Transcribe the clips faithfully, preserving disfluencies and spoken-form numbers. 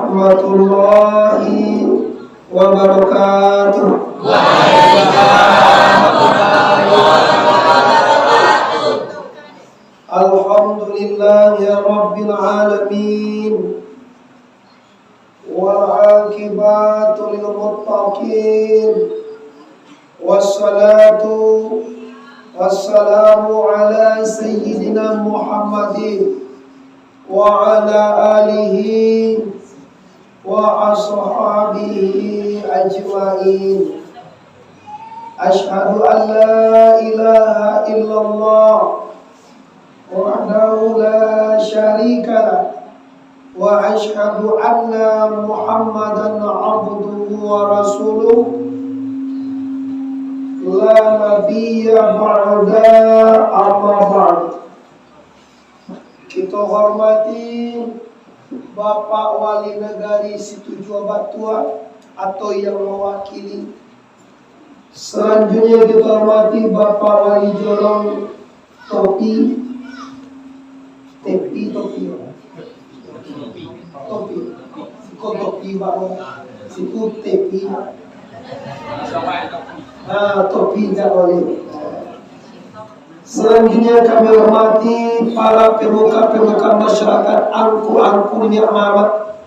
warahmatullahi wabarakatuh. Alhamdulillahi rabbil alamin. Wal aqibatu lil muttaqin. Wassalatu wassalamu ala sayyidina Muhammadin wa ala alihi wa ashabihi ajmain. Asyhadu an la ilaha illallah wahdahu la syarika lah, wa asyhadu anna Muhammadan abduhu wa rasuluh, la nabiyya ba'da, amma ba'd. Kito hormati Bapak Wali Nagari Situjuah Batuah atau yang mawakili. Salanjuiknyo kito hormati Bapak Wali Jorong Topi, Tepi, Topi, Topi, Siko Topi, Bapak, Siko Tepi. Ah, Topi jak Wali. Salanjuiknyo kami hormati para pemuka-pemuka masyarakat angku-angku niniak mamak,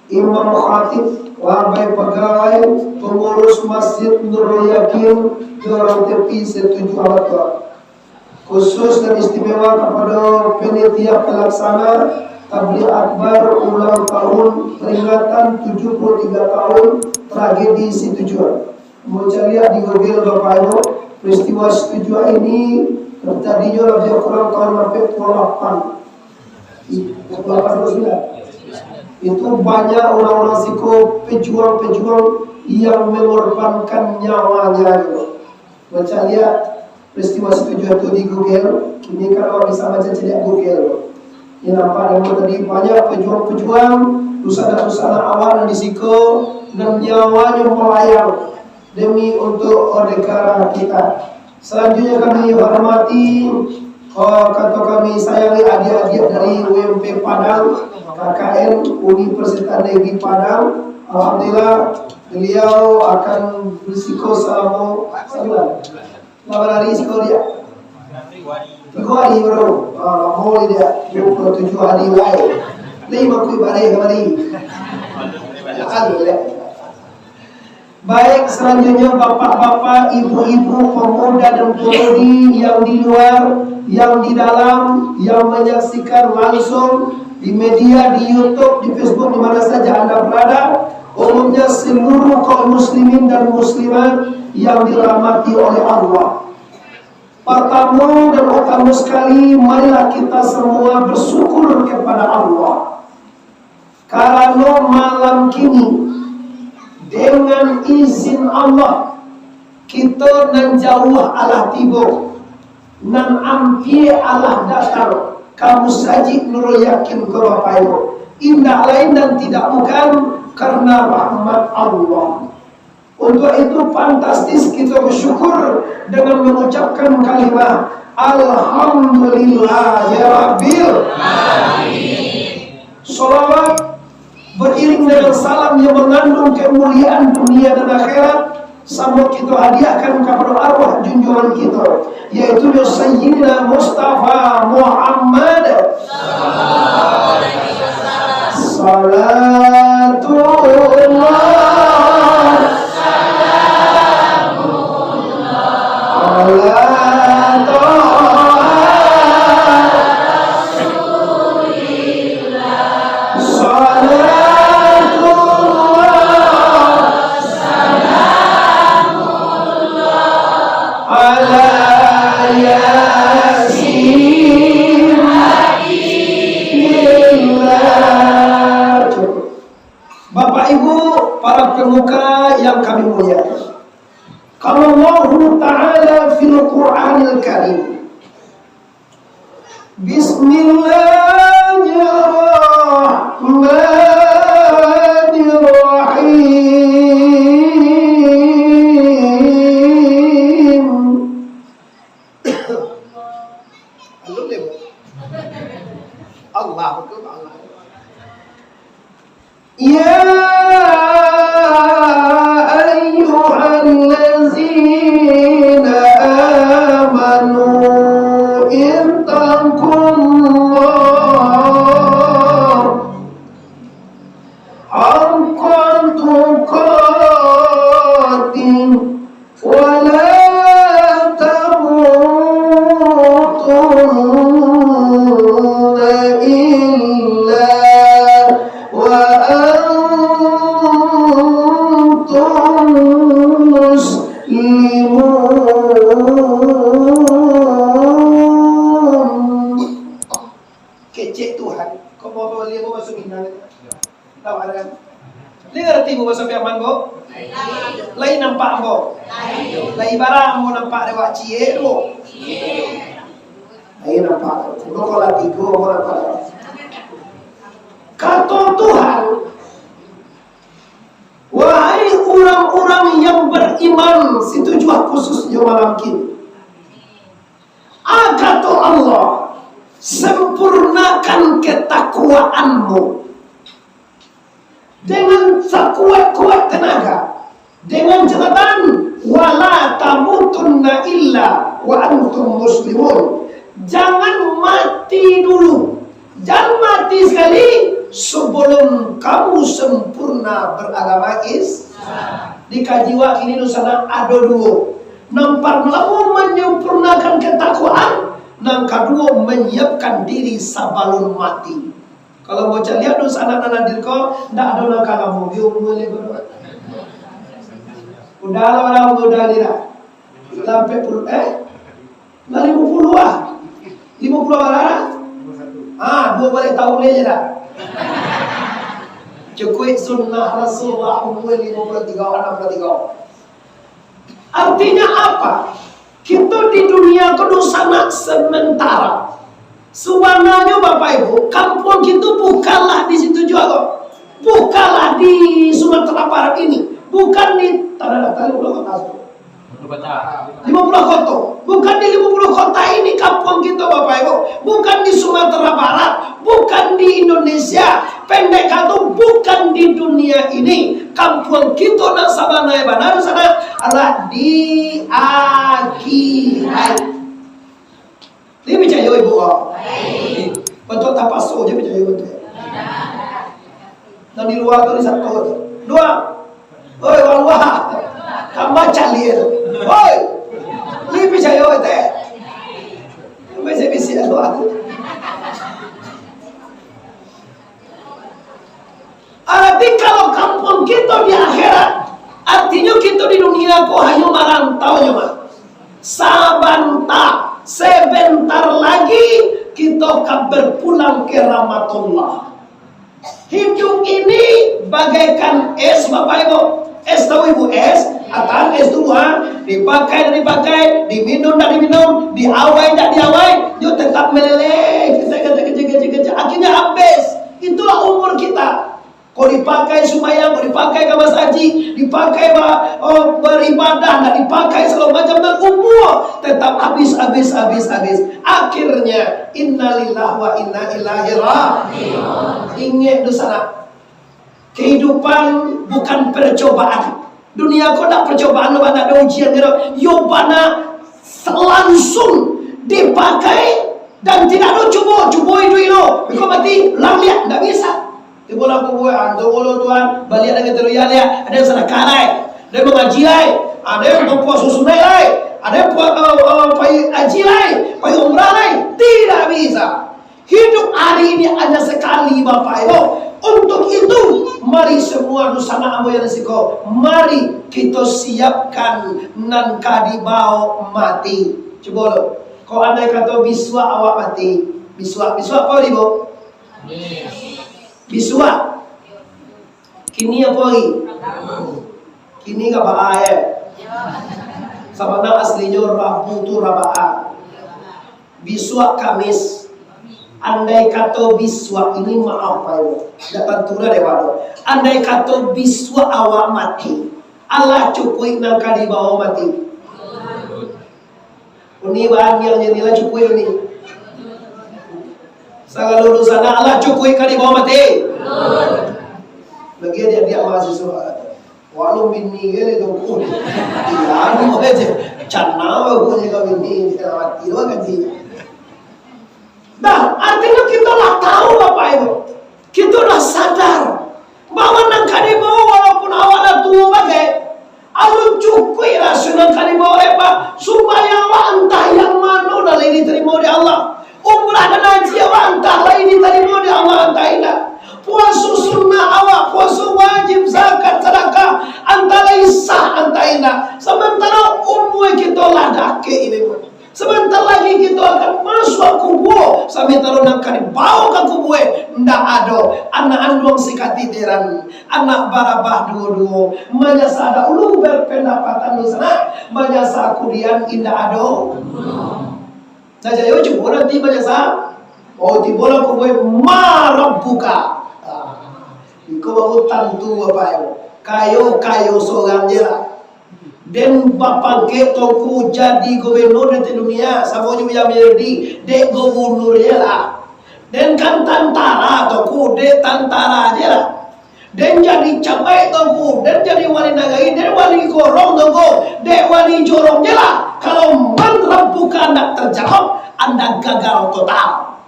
imam khatib, labai pagawai, pangurus Masjid Nurul Yakin, Jorong Tepi Situjuah Batuah. Khusus dan istimewa kapado panitia palaksana Tabligh Akbar ulang tahun peringatan tujuh puluh tiga tahun tragedi Situjuah. Mun caliak di Google, Bapak Ibu, peristiwa Situjuah ini terjadinyo labiah kurang tahun ampek puluah lapan. Puluah lapan, puluah sembilan. Itu banyak urang-urang siko, pejuang-pejuang yang mengorbankan nyawanya, gitu. Mun caliak peristiwa Situjuah tu di Google, kini kan awak bisa baca caliak Google. Yo, nampak dek tadi, banyak pejuang-pejuang, dunsanak-dunsanak awak nan di siko, nan nyawanyo malayang demi untuak negara kita. Salanjuiknyo kami hormati, oh, kato kami sayangi, adiak-adiak dari U M P Padang, K K N, Universitas Negeri Padang. Alhamdulillah, beliau akan bersiko salamo sabulan. Bara hari siko diak? Tigo hari baru. Ah, lamo diak. Dua puluh tujuh hari lai. Lai makuik bareh kamari. Alhamdulillah. Baik, salanjuiknyo bapak-bapak, ibu-ibu, pemuda dan pemudi yang di luar, yang di dalam, yang menyaksikan langsung di media, di YouTube, di Facebook, di mana saja Anda berada, umumnya seluruh kaum muslimin dan muslimat yang dirahmati oleh Allah. Pertama dan utama sekali, marilah kita semua bersyukur kepada Allah. Karano malam kini, dengan izin Allah, kito nan jauah alah tibo, nan ampia alah datang ka Musajik Nurul Yakin ko, Bapak Ibu. Indak lain dan tidak bukan karena rahmat Allah. Untuk itu, fantastis kito bersyukur dengan mengucapkan kalimah Alhamdulillahirabbil alamin. Salawat beriring dengan salam yang mengandung kemuliaan dunia dan akhirat, samo kito hadiahkan kepada arwah junjungan kito, yaitu Sayyidina Mustafa Muhammad. Salatullah ala Taha Rasulillah. Salatullah ala Yasin Habibullah. Cukup. Bapak Ibu, para pemuka yang kami muliakan, qala Allahu Ta'ala fil Qur'anil Karim, Bismillahirrahmanirrahim. Allahu Akbar, Allah. Ya Kecek Tuhan. Kok mau bali mau masuk Minang? Tahu ada kan? Ni ngerti bu bahasa Piaman bu? Lai nampak bu? Lai barang bu nampak dewak ciek bu? Lai nampak. Cuma kalau tigo bu nampak. Kato Tuhan, wahai urang-urang yang bariman, situjuah khususnyo malam kini. Ah, kato Allah, sempurnakan ketakwaanmu dengan sakuat-kuat tenaga, dengan catatan, "Wala tamutunna illa wa antum muslimun." Jangan mati dulu, jangan mati sekali sebelum kamu sempurna beragama Islam. Dikaji wak kini dunsanak ado duo. Nan partamo menyempurnakan ketakwaan, nan kaduo menyiapkan diri sabalun mati. Kalau bocah liek dunsanak nan hadir ko, ndak ado nan ka lamo di umua lego. Udah lah, lah muda ni dah. Lah ampek puluah, eh? Lah limo puluah ah. Limo puluah bara lah? Ah, duo baleh taun aja dah. Cukuik sunnah Rasulullah umua limo puluah tigo, anam puluah tigo. Artinya apa? Kito di dunia ko dunsanak sementara. Sabananyo, Bapak Ibu, kampuang kito bukanlah di situ juo ko. Bukanlah di Sumatera Barat ini. Bukan di Tanah Datar, Lima Puluh Kota. Lima Puluh Kota. Bukan di Lima Puluh Kota ini kampuang kito, Bapak Ibu. Bukan di Sumatera Barat. Bukan di Indonesia. Pendek kato, bukan di dunia ini. Kampuang kito nan sabana-bana di sana adalah di akhirat. Ni picayo ibu ko? Batua tapaso se picayo batua. Nan di lua tu, di sato tu. Dua. Oi, urang lua. Tambah caliak tu. Oi. Ni picayo teh. Bisi-bisi lua tu. Arati kalau kampuang kito di akhirat, artinyo kito di dunia ko hanyo marantau nyo mah. Sabanta, sebentar lagi kito ka berpulang ke rahmatullah. Hidup ini bagaikan es, Bapak Ibu. Es, tahu Ibu, es? Atan es tu buah, dipakai, dak dipakai, diminum, dak diminum, diawai, dak diawai, nyo tetap meleleh, kecil, kecil, kecil, kecil, kecil. Akhirnya habis. Itulah umur kita. Kok dipakai sumbayang, kok dipakai ka masajik, dipakai ba-, oh, beribadah, dak dipakai segala macam, dan umur tetap habis, habis, habis, habis. Akhirnya, innalillahi wa inna ilaihi raji'un. Ingek dunsanak, kehidupan bukan percobaan. Dunia ko ndak percobaan, ndak ado ujian, ndak ado. Yo bana langsung dipakai dan tidak ado cubo, cubo iduik lo. Beko mati, lang liak, ndak bisa. Tibo lah kubuik, anto bolo Tuhan, baliak dengan teruya liak, ado yang sadakah lai, ado yang mangaji lai, ado yang bapuaso sunaik lai, ado yang pua-, eh, eh, pai haji lai, pai umrah lai, tidak bisa. Hidup hari ini hanya sekali, Bapak Ibu. Untuk itu, mari semua dunsanak ambo yang di siko, mari kito siapkan nan ka dibaok mati. Cubo lo, kok andai kato bisuak awak mati, bisuak, bisuak apo, Ibu? Bisuak. Kini apo hari? Kini Rabu, eh? Sabana aslinyo Rabu tu Rabu. Bisuak Kamis. Andai kato bisuak ini, maaf, Pak Ibu, dak tantu lah dek awak tu. Andai kato bisuak awak mati, alah cukuik nan ka dibaok mati. Uni bahan yang jadi lah cukuik uni. Sagalo dunsanak alah cukuik ka dibaok mati. Bagi adik-adik mahasiswa, walau bini kan itu pun. Iya, anu aja. Cana bagus juga bini, kita mati doang gaji. Nah, artinya kita lah tahu, Bapak Ibu. Kita lah sadar bahwa nan ka dibaok, walaupun awak lah tuo bagai, alun cukuik rasio nan ka dibaok, eh, Pak. Sumbayang awak antah yang mano dah lai ditarimo dek Allah. Umrah dan haji awak antah lai ditarimo dek Allah, antah indak. Puaso sunnah awak, puaso wajib, zakat, sadakah, antah lai sah, antah indak. Samantaro Sabanta lagi kito akan masuak kubua, samantaro nan ka dibawo ka kubua, ndak ado anak anduang si katiteran, anak barabah duo-duo, manyasa dahulu bapandapatan dunsanak, manyasa kudian indak ado. Nah, jayo cubo nanti manyasa. Oh, tibo lah kubua, "Ma rabbuka?" Ah, iko baru tantu, Bapak Ibu. Kayo-kayo sorang je lah. Den bapangkek Tuangku jadi gubernur di dunia, samo jo Yahya Mahyardi, dek gubernur je lah. Den kan tantara Tuangku, dek tantara je lah. Den jadi cabai Tuangku, den jadi wali nagari, den wali korong Tuangku, dek wali jorong je lah. Kalau man rabbuka ndak terjawab, anda gagal total.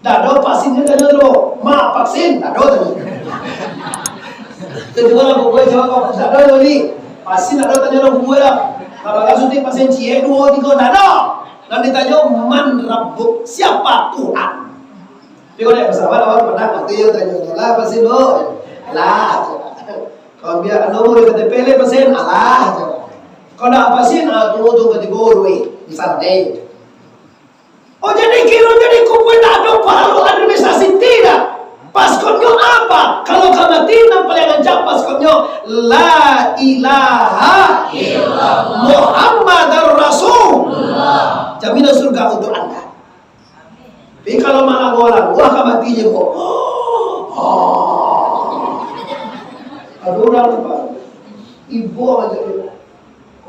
Dak ado vaksin, tanyo tu, "Ma vaksin?" Dak ado tanyo. Itu juo lah pokoknyo jawab, "Dak ado tu ni. Vaksin dak ado," tanyo lah pokoknyo lah. Kalau lah suntik vaksin ciek, duo, tigo, dak ado. Nan ditanyo, "Man rabbuk?" Siapa Tuhan? Tapi kalau dak basahabat, awak pandang, "Mati yo," tanyo, "Lah vaksin, Bu?" "Lah." Kalau biar anu, boleh K T P le vaksin, "Alah." Kalau dak vaksin, ah, tunggu tu, tibo-tibo duit. Misal, eh. Oh, jadi kiro jadi kuburan tak ado paralu administrasi, tidak. Paskonnyo apa? Kalau ka mati, nan paling rancak paskonnyo, "La ilaha illallah Muhammadar Rasulullah." Jaminan surga untuk anda. Tapi kalau malah orang, wah, ka mati je kok. Aduh, orang apa? Ibu aja dia.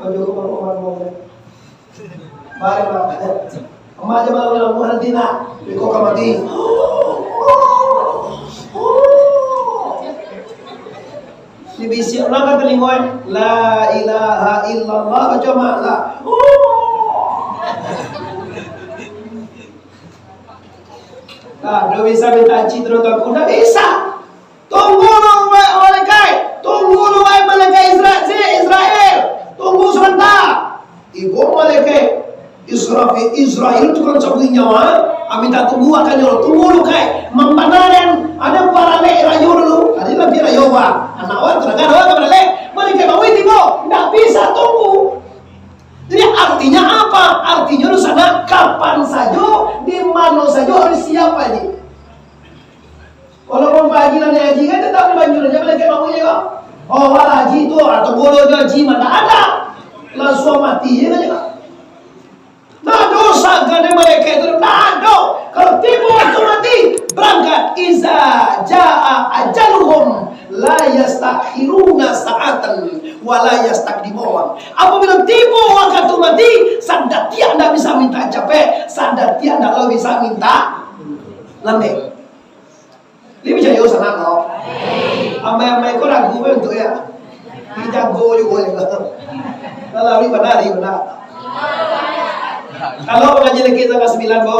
Aduh, orang apa? Baik, Mak. Emak aja malam-malam nanti nak. Iko ka mati. Dibisiak urang ka talingo, eh, "La ilaha illallah," baco mak lah. Nah, dak bisa minta aci tu, Tuangku. Dak bisa. Tunggu lu, ma-, malaikat. Tunggu lu, wahai malaikat Isra-, si Israel. Tunggu sabanta. Ibo malaikat Israfil, Israel tu kan cabuik nyawa. Amin tak tunggu akan nyo. Tunggu lu, kai. Mambanarian. Ado baralek rayo dulu. Ado lagi rayo, bah. Anak awak tu dah ado baralek. Malaikat bawi tibo. Ndak bisa tunggu. Jadi artinya apa? Artinya tu sana kapan sajo, di mano sajo harus siap aja. Walaupun pagi lah naik haji kan, tetap di Banjur aja malaikat bangun je kok. Oh, wah haji tu, atau bolo je haji, mana ada. Langsung mati je kan, je kok. Nah, dosa kan malaikat tu, nah, do. Kalau tibo waktu mati, berangkat. Iza jaa ajaluhum, la yastakhiruna sa'atan, wa la yastaqdimun. Apabila tibo waktu mati, sadatiak ndak bisa minta capek, sadatiak ndak lo bisa minta lambek. Lai picayo sanak ko. Amai-amai ko ragu be untuak ya. Dijago juo ya. Kalau lai bana, lai bana. Kalau pangaji laki tanggal sambilan ko.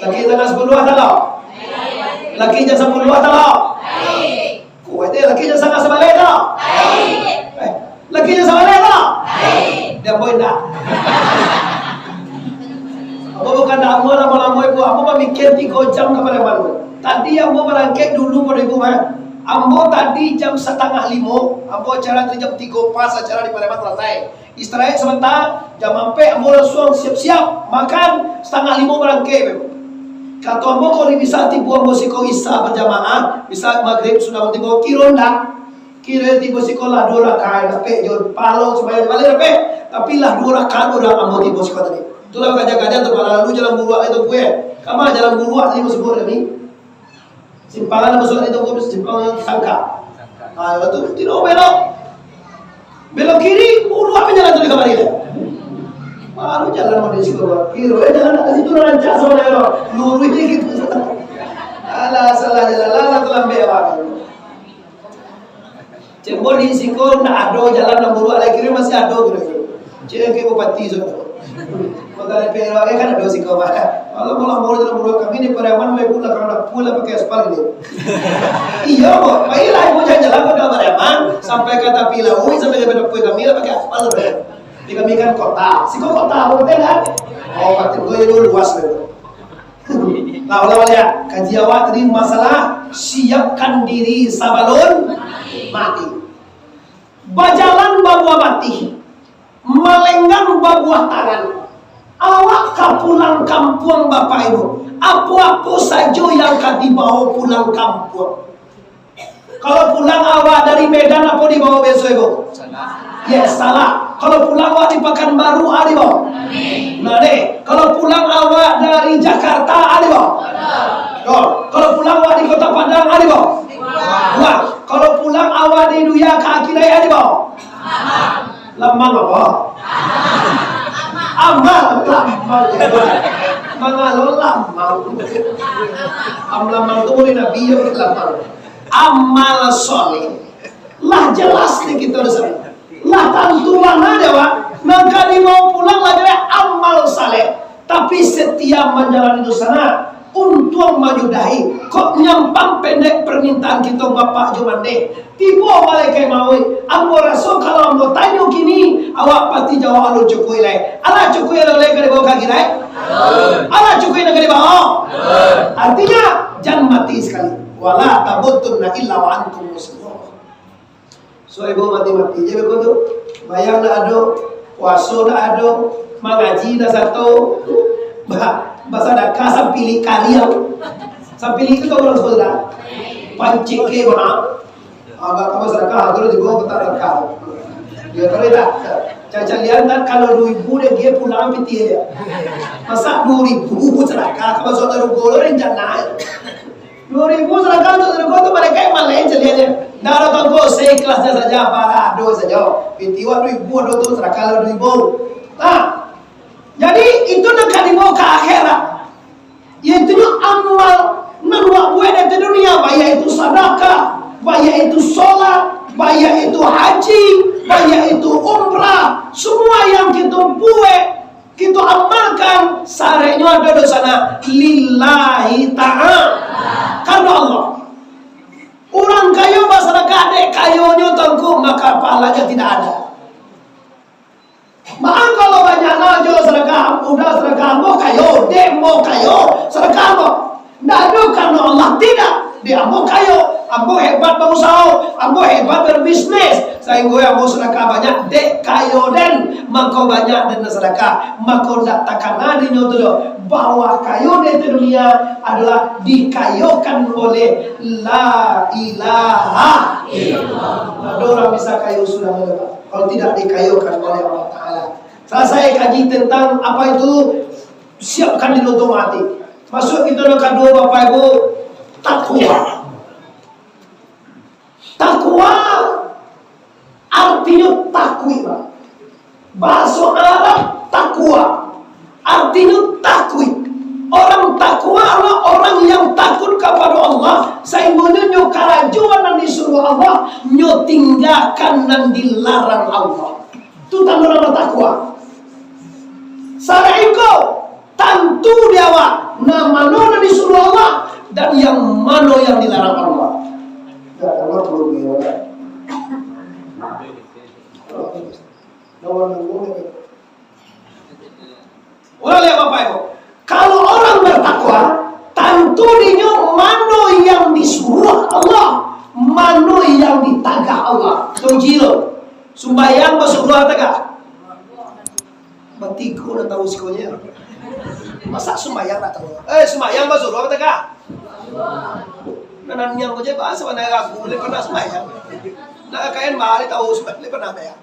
Laki tanggal sapuluah talo. Laki jam sapuluah talo. Kuaik deh, laki jan sangaik sabaleh tu. Eh, laki jan sabaleh tu. Dia boy ndak? Ambo bukan ndak ambo lamo-lamo ibu, ambo bamikia tigo jam ka Pariaman tu. Tadi ambo barangkek dulu pado ibu mah. Ambo tadi jam satangah limo, ambo acara tadi jam tigo pas, acara di Pariaman salasai. Istirahat sabanta, jam ampek ambo lansuang siap-siap, makan, satangah limo barangkek. Kato ambo, kalau bisa tibo ambo siko Isya bajamaah, bisa Magrib sudah tibo, kiro ndak? Kiro tibo siko lah duo rakaat, dapek jo pahalo sumbayang baliak dapek, tapi lah duo rakaat urang ambo tibo siko tadi. Itulah kaja-kaja tu, kalau lalu jalan buruak itu kue. Kama jalan buruak tadi basabuik kami? Simpang nan masuak di Tongko, simpang nan sangka. Ah, itu, tidak belok. Belok kiri, buruak jalan tu di kamari. Baru jalan mau di situ, Bang. Kiri, eh, jalan kat situ rancak sabananyo. Luruih je gitu. Alah, salah jalan, lah, lah, talambek, Bang. Cek, ambo di siko ndak ado jalan nan buruak lai, kiro masih ado kiro-kiro. Cek, ke bupati so. Kota D P R kan ado siko, Pak. Kalau mau lamo jalan buruak kami di Pariaman, lai pula kalau ndak pula pakai aspal ni. Iyo, Bang. Pailah ibu jalan-jalan kota Pariaman, sampai ka tapi lauik, sampai ka dapur kami lah pakai aspal, Bang. Di kami kan kota. Siko kota, Bang, kan? Oh, pati ko luas, Bang. Nah, ulang baliak. Kaji awak tadi masalah siapkan diri sabalun mati. Bajalan babuah batih. Malenggang babuah tangan. Awak ka pulang kampuang, Bapak Ibu. Apo-apo sajo yang ka dibawo pulang kampuang. Kalau pulang awak dari Medan, apo dibawo biaso, Ibu? Salah. Ya, salah. Kalau pulang awak di Pakanbaru, a dibawo? Nah, deh. Kalau pulang awak dari Jakarta, a dibawo? Yo. Kalau pulang awak di Kota Padang, a dibawo? Uang. Kalau pulang awak di dunia ka akhirat, a dibawo? Lamang apo? Amal, lamang. Mangalo lamang. Am lamang tu buliah Nabi yo lamang. Amal soleh. Lah jelas di kito di siko. Lah tantu bana dek awak. Nan ka dibawo pulang lah jelas amal saleh. Tapi setiap manjalani dunsanak, untuang manyudahi. Kok nyampang pendek permintaan kito, Bapak jo Mandeh. Tibo malaikat mauik, ambo raso kalau ambo tanyo kini, awak pasti jawab alun cukuik lai. Alah cukuik alun lai ka dibawo ka akhirat? Alun. Alah cukuik nan ka dibawo? Alun. Artinyo, jan mati sakali. Wala tamutunna illa wa antum muslimun. So, ibu mati-mati je beko tu. Bayang ndak ado, puaso ndak ado, mangaji ndak sato. Ba-, basadakah sapilik kariang. Sapilik tu tahu urang saudara? Pancik ke mana? Agak kamu sadakah, terus dibawa ke tak sadakah. Ya, kalau tak, cacalian tak, kalau dua ribu dia, dia pulang piti dia. Masa dua ribu sadakah, kamu saudara golo rencana. Dua ribu sadakah untuak sarugo tu, malaikat maleh caliaknyo. Ndak ado tongko, seikhlasnyo saja, barado sajo. Piti wak duo ribu ado tu, sadakah lah duo ribu. Nah, jadi itu nan ka dibawo ka akhirat. Yaitu nyo amal nan wak buek di dunia, baiak itu sadakah, baiak itu solat, baiak itu haji, baiak itu umrah. Semua yang kito buek, kito amalkan, sareknyo ado di sana, lillahi ta'ala, karano Allah. Urang kayo basadakah dek kayonyo tongko, maka pahalanya tidak ada. Mangko lo banyak lah jo sadakah, udah sadakah, ambo kayo, dek ambo kayo, sadakah ambo. Ndak ado karano Allah, tidak. Dek ambo kayo, ambo hebat bausaho, ambo hebat berbisnis, sahinggo ambo sadakah banyak, dek kayo den, mako banyak den sadakah, mako ndak takana dinyo tu doh, bahwa kayo di dunia adolah dikayokan oleh la ilaha illallah. Ado urang bisa kayo sudah, kalau tidak dikayokan oleh Allah Ta'ala. Salasai kaji tentang apa itu, siapkan diri untuak mati. Masuak kito nan kaduo, Bapak Ibu, takwa. Takwa artinyo takuik, Pak. Bahaso Arab takwa artinyo takuik. Orang takwa adalah orang yang takut kepada Allah, sahinggonyo nyo karajoan nan disuruah Allah, nyo tinggakan nan dilarang Allah. Tu tando nan batakwa. Saraingko tantu di awak, nan mano nan disuruah Allah, dan yang mano yang dilarang Allah. Ya, Allah perlu diingat. Lawan Allah. Ulang lihat Bapak Ibu. Kalau orang bertakwa, tantu dinyo mano yang disuruah Allah, mano yang ditagah Allah. Tauji lo. Sumbayang basuruah tagah. Batigo lah tahu sikonyo. Masa sumbayang lah tahu? Eh, sumbayang basuruah tagah. Nah, nan yang ko je bahasa mana ragu, le pernah sumbayang. Nak kain balik tahu sumbayang, le pernah bayar.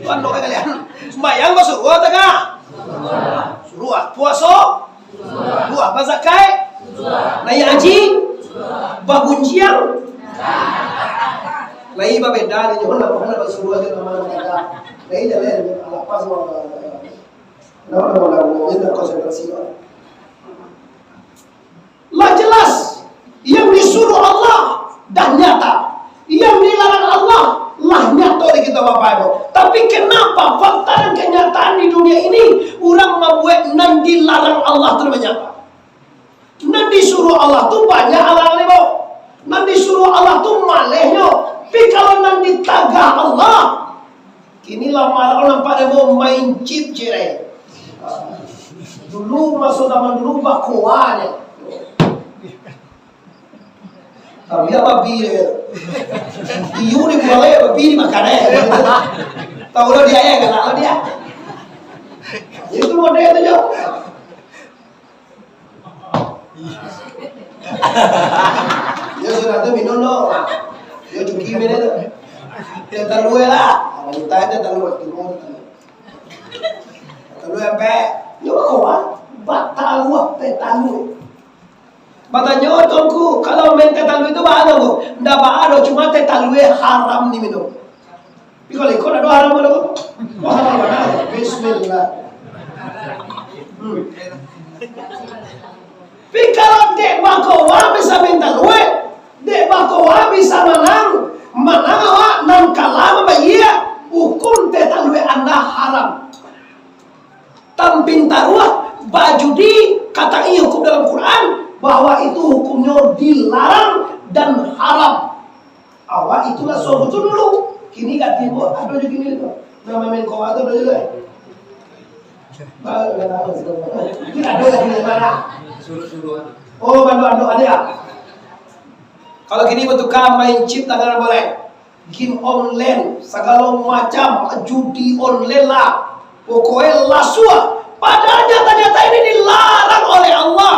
Pandok kalian. Sumbayang basuruah tagah? Suruah. Puaso? Suruah. Bazakai? Suruah. Naiak haji? Suruah. Bagunjiang? Lai babeda ni, nyo nak, nak basuruah je nama tagah. Lai jalan, lapas mau. Nama, nama, nama, nama, konsentrasi. Lah jelas, yang disuruh Allah dah nyata, yang dilarang Allah lah nyato di kita Bapak Ibu. Tapi kenapa fakta dan kenyataan di dunia ini, urang mambuek nan dilarang Allah tu banyak? Nan disuruh Allah tu banyak alang ni, Bang. Nan disuruh Allah tu malehnyo. Tapi kalau nan ditagah Allah, kini lah malah nampak dia mau main chip je, eh. Dulu, masa zaman dulu, bakoa je. Tapi apa babi dia? Iyo, di mulai babi dimakan, eh. Tahu lo dia, eh, kata lo dia. Itu model tu je. Ya sudah tu minum tu. Ya cuki minum tu. Teh talua lah. Wanita teh talua, teh talua. Teh talua ampek. Nyo bakoa, bataruah teh talua. Batanyo Tuanku, kalau main teh talua itu baa, Tuanku? Ndak baa doh, cuma teh talua haram diminum. Iko, iko ndak ado haram doh. Wah, haram bana. Bismillah. Hmm. Tapi kalau dek bakoa bisa main talua, dek bakoa bisa manang, manang awak, nan kalah mambayia, hukum teh talua anda haram. Tampintaruah, bajudi, katai hukum dalam Quran, bahwa itu hukumnyo dilarang dan haram. Awak itulah sohut tu dulu. Kini ka timbul, ado jo kini tu. Nama main koa tu ado jo lai. Baru ka tahu. Kini ado lagi di mana? Oh, ando-ando ada ya? Kalau kini batuka main chip tangan boleh. Game online, sagalo macam judi online lah. Pokoknyo lasuah. Padahal nyata-nyata ini dilarang oleh Allah.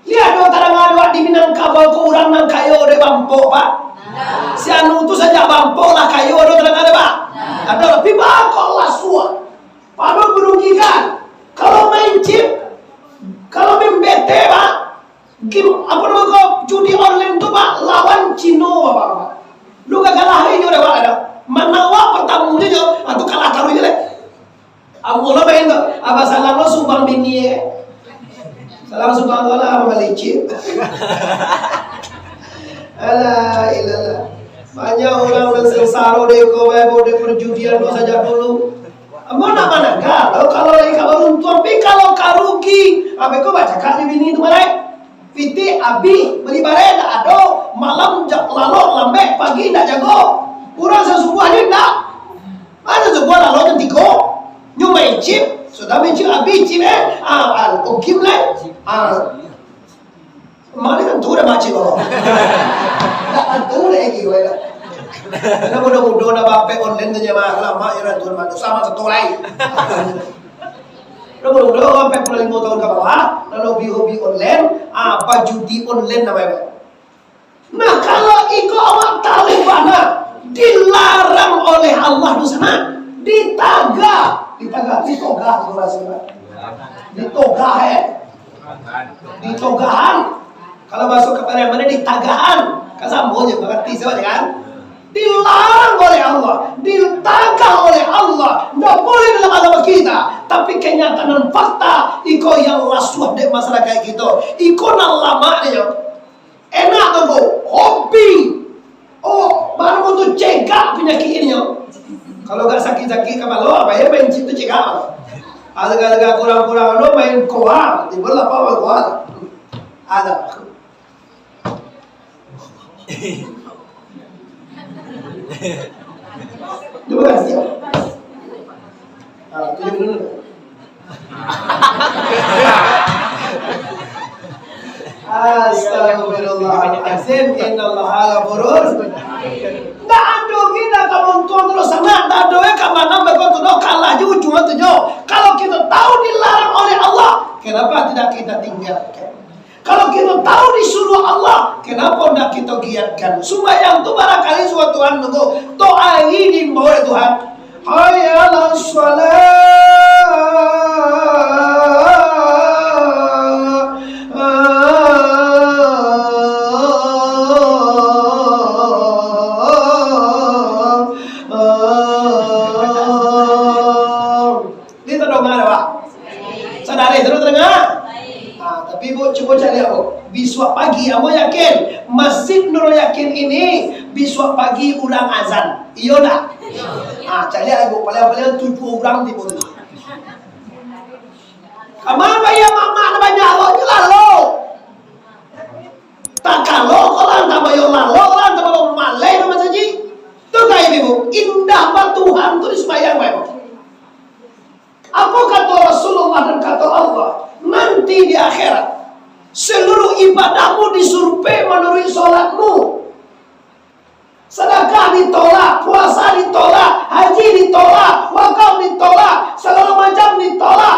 Liek do, tadanga dek awak di Minangkabau ko urang nan kayo dek bampok, Pak? Si Anu tu sajak bampok lah kayo do, tadanga dek, Pak? Ado, tapi baa kok lasuah. Padahal merugikan. Kalau main chip, kalau main bete, Pak, game, apo namo ko, judi online tu, Pak, lawan Cino, Bapak, Bapak. Lu gagah lai jo dek awak ado. Manang awak partamo jo, ah, tu kalah taruih je lai. Ambo lo main tu, abah salam lo sumbang bini, eh. Salam sumbang tu lah, abah licin. Alah, ilah lah. Banyak urang nan sansaro dek ko, bae, dek perjudian tu sajak dulu. Ambo nak managah, kalau lai ka baruntuang, tapi kalau ka rugi, abah ko bacakak jo bini tu, malai. Pitih abih, bali bareh ndak ado, malam ja-, lalok lambek, pagi ndak jago. Urang sasubuah ni ndak. Masa sasubuah lalok jam tigo, nyo main chip, sudah main chip abih chip, eh. Ah, ah, okim lai. Ah. Mak ni kan tu dah makcik ko. Ndak kan tu dah egi, weh, dah. Dah mudo-mudo dah bapek online tu je, Mak. Lamo je dah tu, Mak. Doso Mak sato lai. Lah mudo-mudo, ampek puluah limo tahun ka bawah, lalu hobi-hobi online, ah, bajudi online namonyo. Nah, kalau iko awak tahu bana, dilarang oleh Allah tu sana, ditagah, ditagah, ditogah, tu rasanya. Ditogah, eh. Ditogahan. Kalau masuk ke Pariaman, ditagahan. Kan samo je, berarti sama je, kan? Dilarang oleh Allah, ditagah oleh Allah, ndak boleh dalam agama kita. Tapi kenyataan dan fakta, iko yang lasuah dek masyarakat kita. Iko nan lamak dia. Enak tu, Bro. Hobi. Oh, baru tu cegak penyakit ini, yo. Kalau gak sakit-sakit kapalo, apo yo main situ cegak. Agak-agak kurang-kurang tu main koa, timbul apo main koa. Ada. Terima kasih. Ah, tujuh minit dulu. Astagfirullahalazim, innallaha ghafurun. Ndak ado kita ka montuang terus sana, ndak ado ka mana beko tu doh, kalah je ujung tu nyo. Kalau kita tahu dilarang oleh Allah, kenapa tidak kita tinggalkan? Kalau kita tahu disuruh Allah, kenapa ndak kita giatkan? Sumbayang tu barangkali suatu anu tu, tu ari diimbau oleh Tuhan. Hayya 'alas shalah. Ni tadanga dah, Pak? Sadari, sadari tadanga? Ah, tapi, Bu, cubo caliak, Bu. Bisuak pagi, ambo yakin, Masjid Nurul Yakin ini, bisuak pagi urang azan. Iyo ndak? Ah, caliak, Bu. Paling-paling tujuah urang tibo tu. Kama bayia mamak nan banyak tu, nyo lalok. Takalo ko lah, antah bayo lalok lah, antah bayo maleh ka masajik. Tu ka ibu, indak ba Tuhan tu di sumbayang, Bapak Ibu. Apo kato Rasulullah dan kato Allah? Nanti di akhirat, seluruh ibadahmu disurvei manuruik solatmu. Sadakah ditolak, puasa ditolak, haji ditolak, wakaf ditolak, sagalo macam ditolak.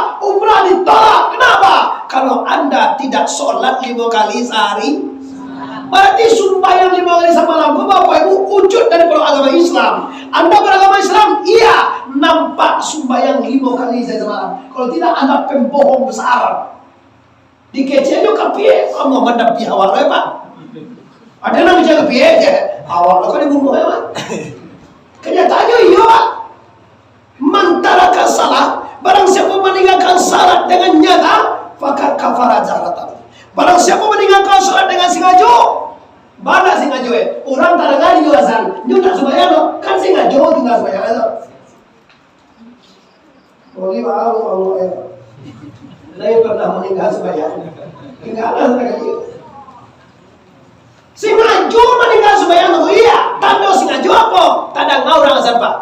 Solat limo kali sahari. Berarti sumbayang limo kali samalam ko, Bapak Ibu, wujud daripada agama Islam. Anda beragama Islam, iya, nampak sumbayang limo kali sahari samalam. Kalau tidak, Anda pembohong besar. Dikecek jo kapie, Allah mandapi awak lai, Pak. Ada nan bicara kapie je, awak lo kan dibunuh ya, Pak. Kenyataannya iya, Pak. Man taraka salat, barang siapa meninggalkan salat dengan nyata, faqad kafara jahratan. Barang siapa meninggalkan salat dengan sengaja, bana sengaja, eh. Urang tadangar inyo azan, nyo ndak sumbayang lo, kan sengaja tinggal sumbayang lo. Moli bau Allah, eh. Lai pernah meninggal sumbayang. Tinggalan sakali. Sengaja maninggal sumbayang tu, iya. Tando sengaja apo? Tadanga urang azan, Pak.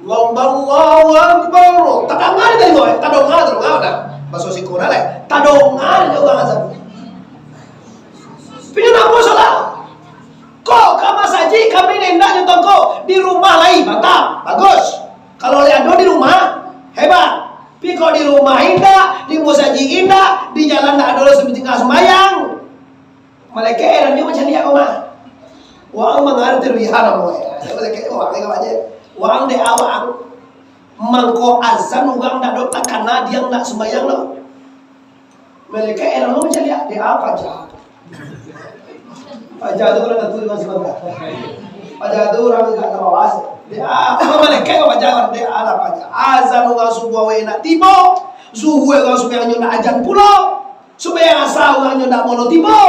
Allahu Akbar. Tadanga di talingo, eh. Tadanga, tadanga dah. Baso siko dah, eh. Tadanga di urang azan. Pindah namo salah? Ko ka masajik kami ni indak nyo tongko. Di rumah lai, mantap. Bagus. Kalau lai ado di rumah, hebat. Tapi kok di rumah indak, di musajik indak, di jalan indak ado lo sumbayang. Malaikat heran nyo macam dia ko mah. Waang mangarati ruihan namo, eh. Malaikat waang ni kawan je. Waang dek awak. Mangko azan urang ndak do takana dia ndak sumbayang lo. Malaikat heran lo macam dia, dek apa jah? Paja tu kalau tentu dengan sebentar. Paja tu urang agak tabawas. Dia, ah, malaikat ko paja, dia alah paja. Azan urang subuah wak ndak tibo. Zuhur urang sumbayang nyo ndak ajan pulo. Sumbayang asa urang nyo ndak molo tibo.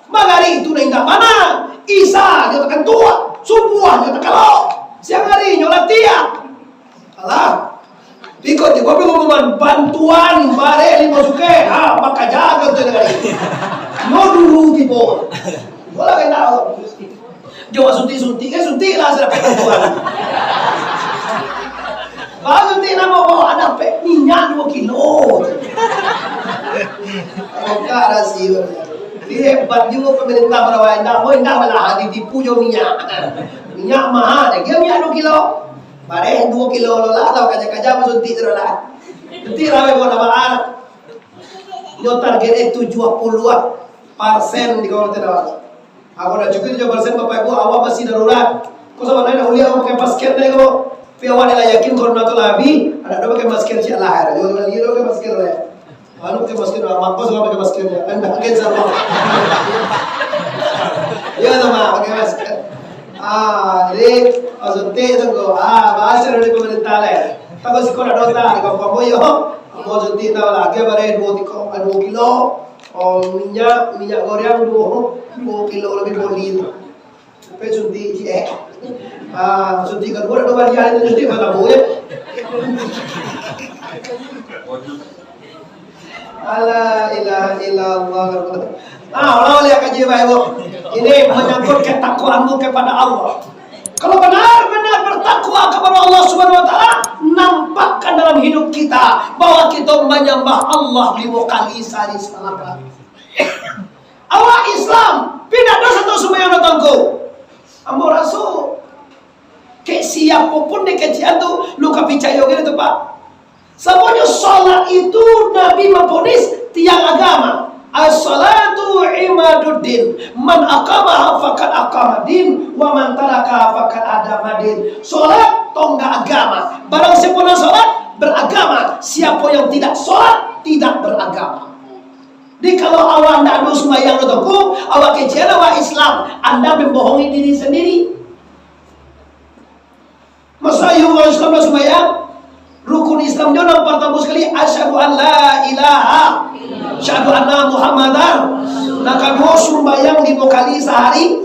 Magarib tu ndak indak bana. Isa nyo takantuak. Subuah nyo takalok. Siang hari nyo latiah. Alah. Iko tibo pengumuman bantuan bareh limo suke. Ha, maka jago tu dengan ini. Lo dulu tibo. Bola kena. Jo suntik-suntik, eh, suntik lah sudah bantuan. Baru suntik nama bawa ada pek minyak dua kilo. Oka rasio. Jadi hebat juga pemerintah pada wayah indak, oh, indak malah ditipu jo minyak. Minyak mahal, dia minyak dua kilo. Bareh duo kilo lo lah, lah kaja-kaja basuntik tu lah. Suntik lah, buat apa ah? Nyo target eh tujuah puluah persen di Kabupaten Awak. Aku dah cukup tujuah persen, Bapak Ibu, awak masih darurat. Kau sama nanya, uliah awak pakai masker deh kau. Tapi awak dah yakin corona tu lah habis, ada dah pakai masker siap lah. Jangan lagi dah pakai masker lah. Anu pakai masker, ah, mampus lah pakai masker ya. Kan pakai sama. Iya sama, pakai masker. Ah, jadi, ah, suntik tu ko. Ah, bahasa dari pemerintah lah. Takut siko nak dota, di kampung boyo. Mau suntik tahu lah, dia bareh dua tiko, ah, dua kilo. Oh, minyak, minyak goreng dua, dua kilo lebih boli tu. Sampai suntik ciek. Ah, suntik kedua dah dua balian itu, suntik pertama ya. La ilaha illallah. Ah, ulang baliak kaji baik, Bu. Ini menyangkut ketakwaanmu kepada Allah. Kalau benar-benar bertakwa kepada Allah Subhanahu wa Taala, nampakkan dalam hidup kita bahwa kita menyembah Allah lima kali sehari semalam. Awak Islam, pindah dosa tu sembahyang datang ko. Ambo raso, kek siapo pun dek kecek an tu, lu ka picayo gitu tu, Pak. Sababnyo salat itu Nabi mamponis tiang agama. As-salatu imaduddin, man aqamaha faqad aqamaddin, wa man tarakaha faqad hadamaddin. Salat tonggak agama. Barang siapo nan salat, beragama. Siapo yang tidak salat, tidak beragama. Jadi, kalau awak ndak ado sumbayang tu, Tuangku, awak kecek awak Islam, anda membohongi diri sendiri. Masa iyo urang Islam dah sumbayang? Rukun Islam nyo nan partamo sekali, asyhadu an la ilaha, asyhadu anna Muhammadan. Nan kaduo, sumbayang limo kali sahari.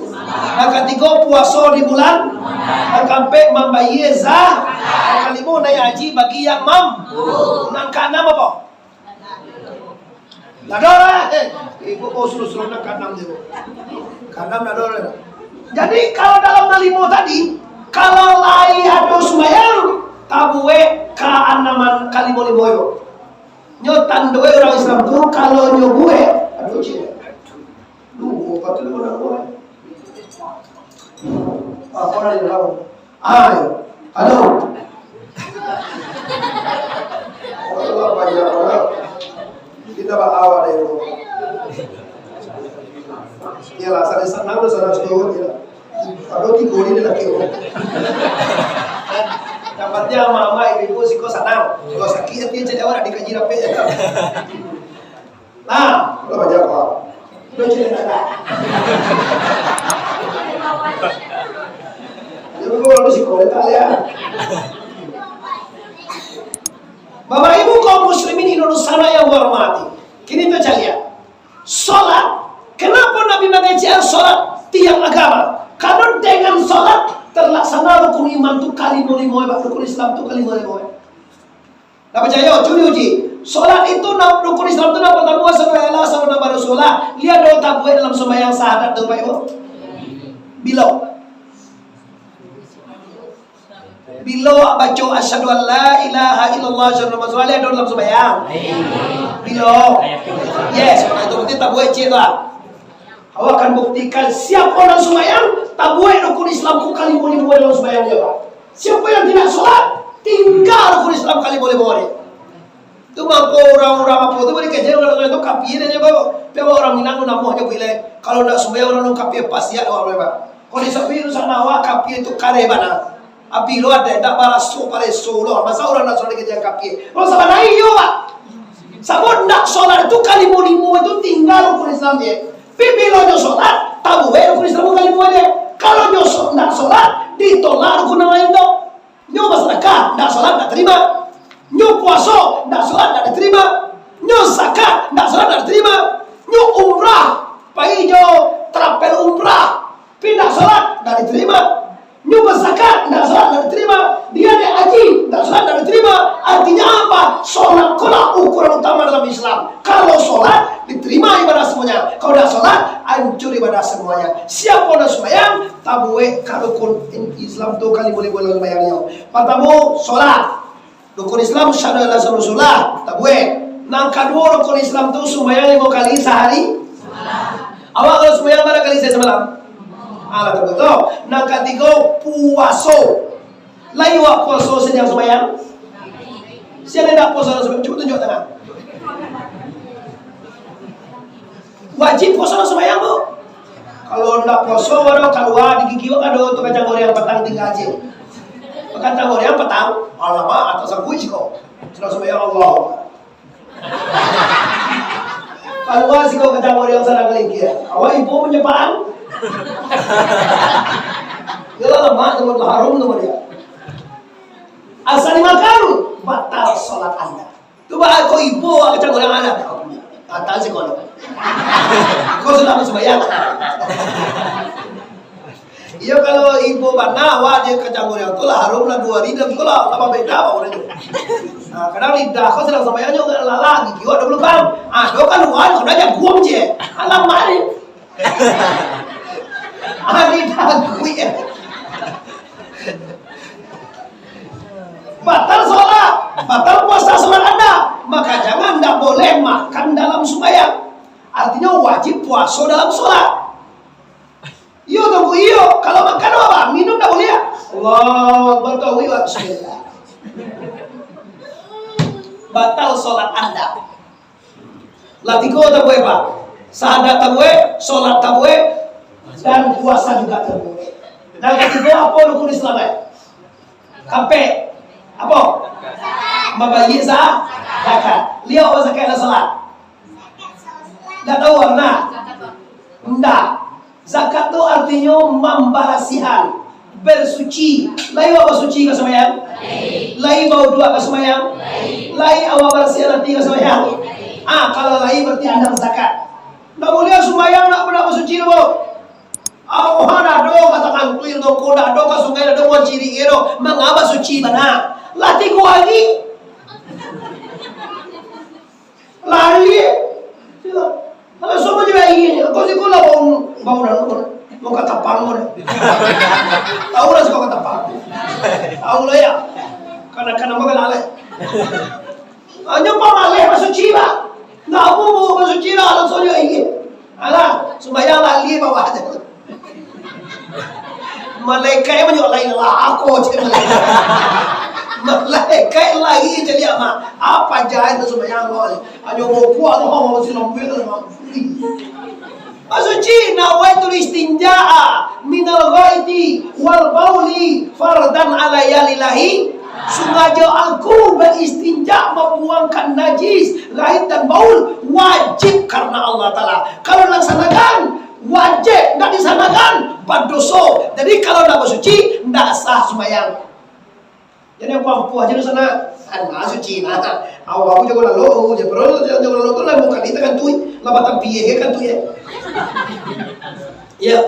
Nan katigo, puaso di bulan. Nan kaampek, mambayia za-, nan kalimo, naiak haji bagi yang mampu. Nan kaanam apo? Ndak ado lah. Eh, ibu, oh, suruh-suruh nak kaanam dia. Kaanam ndak ado lah. Jadi, kalau dalam nan limo tadi, kalau lai ado sumbayang, tabuek kaanaman, kalimo-limo yo. Nyo tandoi urang Islam tu, kalau nyo buek, aduh, cik. Duo, patut duo urang buek. Apo nan di dalam? Ai, halo. Allah banyak orang. Kita bawa dari rumah. Siko sanang. Kalau sakik ati, cari awak nak dikaji rapek. Nah, kalau banyak apa? Udah cerita tak? Jadi, kalau di siko, tak lihat. Bapak Ibu kaum muslimin Indonesia yang hormati. Kini tu caliak. Salat. Kenapa Nabi mangecek salat tiang agama? Karena dengan salat terlaksana rukun iman tu kalimo-limo, Pak. Rukun Islam tu kalimo-limo. Ndak picayo, culi uji. Salat itu na-, rukun Islam tu nan partamo, asyhadu an la ilaha illallah, asyhadu anna Muhammadan rasulullah. Lai ado tabuek dalam sumbayang sahadat tu, Pak Ibu? Bilo? Bilo awak baco asyhadu an la ilaha illallah, asyhadu anna Muhammadan rasulullah, lai ado dalam sumbayang? Bilo? Yes, itu berarti tabuek ciek tu lah. Awak akan buktikan siapa nan sumbayang, tabuek rukun Islam ko kalimo-limo dalam sumbayang dia, Pak. Siapa yang tidak salat, tinggal rukun Islam kalimo-limo dia. Tu mangko urang-urang apo tu, bari kaji urang tu kapia dia, Pak. Tapi urang Minang tu namuah je builai. Kalau ndak sumbayang urang tu kapia, pasti ado urang, Pak. Kalau di Sabi tu sana, wah, kapia tu kareh bana. Abi lo ado ndak baraso pareso lo. Masa urang ndak salat dikaji kapia? Lo sabanai yo, Pak. Sabab ndak salat tu kalimo-limo tu tinggal rukun Islam dia. Pi bilo nyo salat, tabuek rukun Islam kalimo dia. Kalau nyo so-, ndak salat, ditolak rukun nan lain tu. Nyo basadakah, ndak salat, ndak tarima. Nyo puaso, ndak salat, ndak diterima. Nyo zakat, ndak salat, ndak diterima. Nyo umrah, pai jo travel umrah, pi ndak salat, ndak diterima. Nyo bazakat, ndak salat, ndak diterima. Dia naik haji, ndak salat, ndak diterima. Artinya apa? Salat ko lah ukuran utama dalam Islam. Kalau salat, diterima ibadah semuanya. Kalau ndak salat, hancur ibadah semuanya. Siapa nan sumbayang, tabuek ka rukun Islam tu kalimo-limo dalam sumbayangnyo. Partamo, salat. Rukun Islam, syahadu an la ilaha illallah, tabuek. Nan kaduo, rukun Islam tu sumbayang limo kali sahari. Awak kalau sumbayang bara kali sahari samalam? Alah, tabuek tu. Nan katigo, puaso. Lai awak puaso siang sumbayang? Siang indak puaso, sumbayang? Cuba tunjuk tangan. Wajib puaso nan sumbayang tu. Kalau ndak puaso, baru kalua di gigi wak ado tu kacang goreng patang tingga aje. Kacang goreng patang, alamak, atau sakuik siko. Sudah sumbayang Allah. Kalua siko kacang goreng sadang kalingkia. Awak ibo punya paan. Yalah, lemak tu, harum tu dia. Asa dimakan, batal salat anda. Tu baa ko ibo kacang goreng anak. Kata si kono. Ko sudah basumbayang. Iyo, kalau ibo bana, awak je kacang goreng tu lah, harum lah duo hari, dan tu lah, lah babeda bau dia tu. Nah, kadang lidah ko sadang sumbayang nyo agak lalai, gigi awak dah balubang. Ah, tu kalua, ko dah jaguang je. Alamak ni. Adi takut ya. Batal sholat, batal puasa sholat anda, maka jangan, ndak boleh makan dalam sumbayang. Artinya wajib puasa dalam sholat. Iyo tu, iyo. Kalau makan apa? Minum ndak boleh ya? Allahu Akbar, tahu ya, bismillah. Batal sholat anda. Lah tigo tabuek, Pak. Sahadat tabuek, sholat tabuek, dan puasa juga tabuek. Dan katigo, apa rukun Islam, eh? Kapek. Apa? Mambayia za-, zakat. Liau apa zakat dan salat? Ndak tahu, nah. Ndak. Zakat tu artinyo mambarasihan, bersuci. Lai awak basuci ka sumbayang? Lai bawuduak ka sumbayang? Lai awak barasihan ati ka sumbayang? Ah, kalau lai, berarti anda zakat. Ndak buliah sumbayang ndak, ndak basuci doh. Awak ado ka takantuil doh, ko ado ka sungai, ado mancirik doh. Manga basuci bana. Lah tigo hari. Lari. Kalau semua je lari. Kau siko lah bau, bau dah, bau katapang kau dah. Tahu lah siko katapang. Tahu lah ya. Kadang-kadang makan lalai. Hanya pamaleh basuci, Pak. Ndak mau basuci lah, langsung je lari. Alah, sumbayang lari bawah aja. Malaikat yang manyuruh lain lah, aku cek malaikat. Malaikat lagi cek lihat mah. Apa jahil tu sumbayang kau ni? Hanya bokok tu, kau mesti lembek tu, Bang. Maksud cik, nawaitul istinja'a minal ghaiti wal bauli fardan alayya lillahi. Sangajo aku baistinja, mambuangkan najis, ghaid dan baul, wajib karena Allah Ta'ala. Kalau dilaksanakan, wajib, ndak dilaksanakan, badoso. Jadi, kalau ndak basuci, ndak sah sumbayang. Jadi, ampuah-ampuah aja di sana. Sana suci, nah. Awak aku jago lalu, jago lalu, jago lalu tu lah, bukan itu kan tu, lah batang piye kan tu, ya. Ya.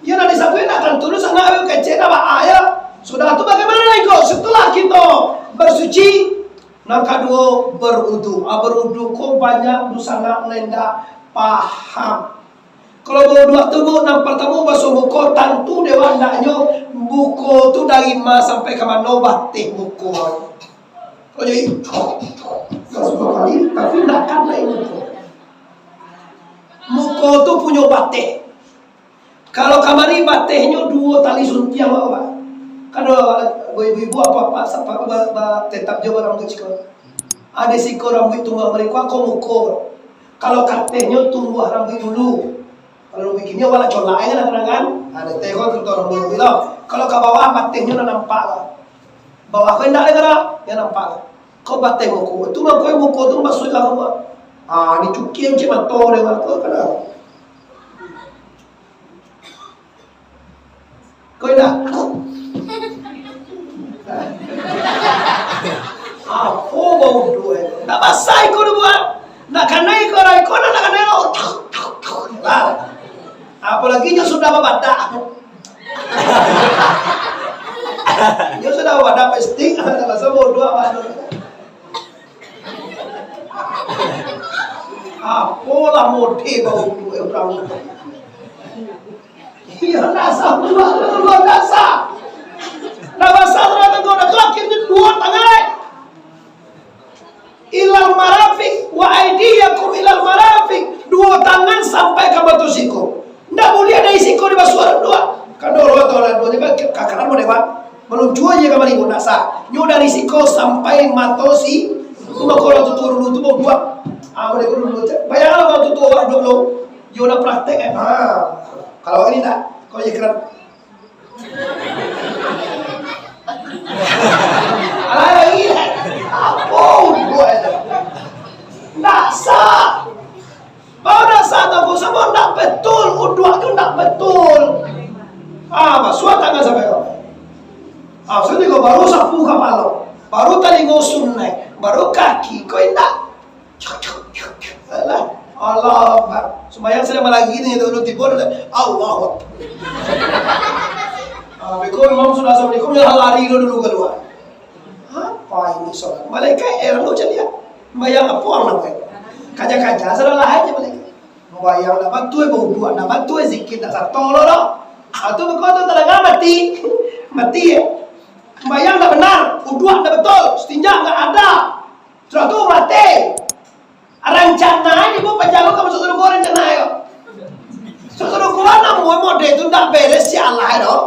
Ya, nak disabuik nak kan tulus, anak ayo kecek nak baa, ya. Sudah tu bagaimana lagi kok? Setelah kita bersuci, nan kaduo berudu. Ah, berudu ko banyak dunsanak nan indak paham. Kalau bauduak tu, Bu, nan partamo basuah muko, tantu dek awak andaknyo muko tu dari ma sampai ka mano bateh muko. Kalau jadi, basuah kali, tapi indak kan naik muko. Muko tu punyo bateh. Kalau kamari batehnyo duo tali suntiang, Pak. Kan ibu-ibu, apa-apa, sapa ba-, ba-, tetap jo barambuik siko. Ado siko rambuik tumbuah mariko, ko muko. Kalau katehnyo tumbuah rambuik dulu. Kalau rambuik kini, awak lah colak aja lah, kadang kan. Ado teh ko, contoh rambuik-rambuik lah. Kalau ka bawah, batehnyo lah nampak lah. Bawah ko indak lai, kadang, yo nampak lah. Ko bateh muko. Tu mako muko tu masuak lah, Pak. Ah, dicukia cik mato dek awak ko, kadang. Ko indak? Apo bauduak, eh? Ndak basah iko dibuek. Ndak kanai iko, iko ndak kanai lo. Lah. Apolai nyo sudah babadak. Nyo sudah babadak pasti, ndak basah bauduak, Pak. Apolah mode bauduak urang. Iyo, dasar, luar, luar biasa. Dah basah, dah tengok, dah tu akhirnyo duo tangan. Ilal marafiq, wa aidiyakum ilal marafiq. Duo tangan sampai ka batua siko. Ndak buliah dari siko dibasuah duo. Kan duo, duo, duo, duo, duo, kan kakaran mau dewa. Maluncua je kamari pun ndak sah. Nyo dari siko sampai mato si, tu mako urang tuo dulu tu bauduak. Ah, model dulu tu. Bayangkanlah urang tuo awak duo puluah. Yo lah praktek, eh. Ha. Kalau ini tak, kalau je keren. Alah, lagi. Apo uduak itu? Ndak sah. Baru ndak sah tu, aku samo ndak betul. Uduak tu ndak betul. Ah, basuah tangan sampai kau. Ah, sudah kau baru sapu kapalo. Baru talingo sunnah. Baru kaki. Kau indak. Alah, Allahu Akbar. Sumbayang sadang malagi tu, dulu tibo, Allahu Akbar. Ah, beko imam sudah assalamualaikum, yo lari lo dulu kalua. Apo ini solat? Malaikat heran lo caliak. Sumbayang apo ang nak buek? Kaja-kaja, sadang lahai je malaikat. Sumbayang ndak batua, bauduak ndak batua, zikir ndak sato lo doh. Ah, tu beko tu tadanga mati. Mati, eh. Sumbayang ndak benar, uduak ndak betul, istinja ndak ado. Sudah tu mati. Rancana ibu panjalo ka masuk surga, rancana yo. Surga namun mode tu ndak beres, si Allah do.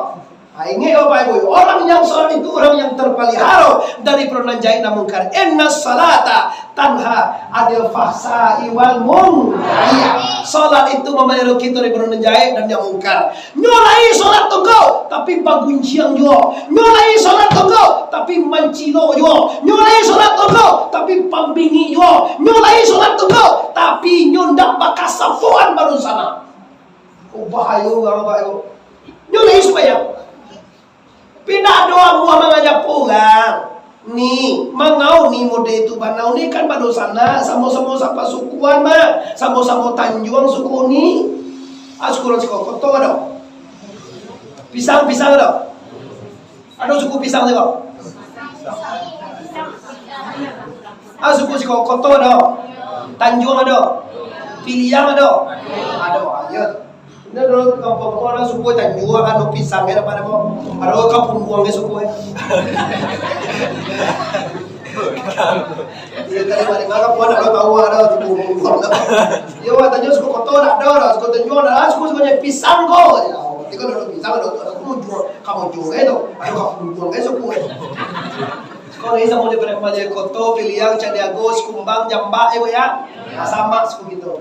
Ah, ingat, Bapak Ibu, orang yang sholat itu orang yang terpelihara dari perbuatan jahil dan mungkar. Inna salata tanha anil fahsai wal munkar. Iya. Salat itu memelihara kita dari perbuatan jahil dan yang mungkar. Nyo lai salat tunggu, tapi bagunciang juo. Nyo lai salat tunggu, tapi mancilok juo. Nyo lai salat tunggu, tapi pambingik juo. Nyo lai salat tunggu, tapi nyo ndak bakasapoan baru sana. Oh, bahayo urang, bahayo. Nyo lai sumbayang. Tapi ndak ado amuah mangaja urang. Ni, mangau ni mode tu banau ni kan badosanak, samo-samo sapasukuan mah, samo-samo Tanjuang suku ni. Ah, suku urang siko Koto ado? Pisang, Pisang ado? Ado suku Pisang siko? Ah, suku siko Koto ado? Tanjuang ado? Piliang ado? Ado, ah, iyo. Ino dulu kampuang ko, ado suku Tanjuang, ado Pisang, ado apo namo? Ado Kapunduang, suku, eh. Iyo, tadi balik malam pun ado tahu, ado suku Kapunduang. Iyo, wak tanyo suku Koto ndak ado, ado suku Tanjuang, ado suku, sukunyo Pisang ko. Yo, berarti kan ado Pisang, ado, ado Kamunjuang, Kamunjuang, eh, tu. Ado Kapunduang, eh, suku, eh. Ko ni samo jo Padang Panjai, Koto, Piliang, Caniago, Sikumbang, Jambak, eh, Bu, ya. Nah, samo suku kito.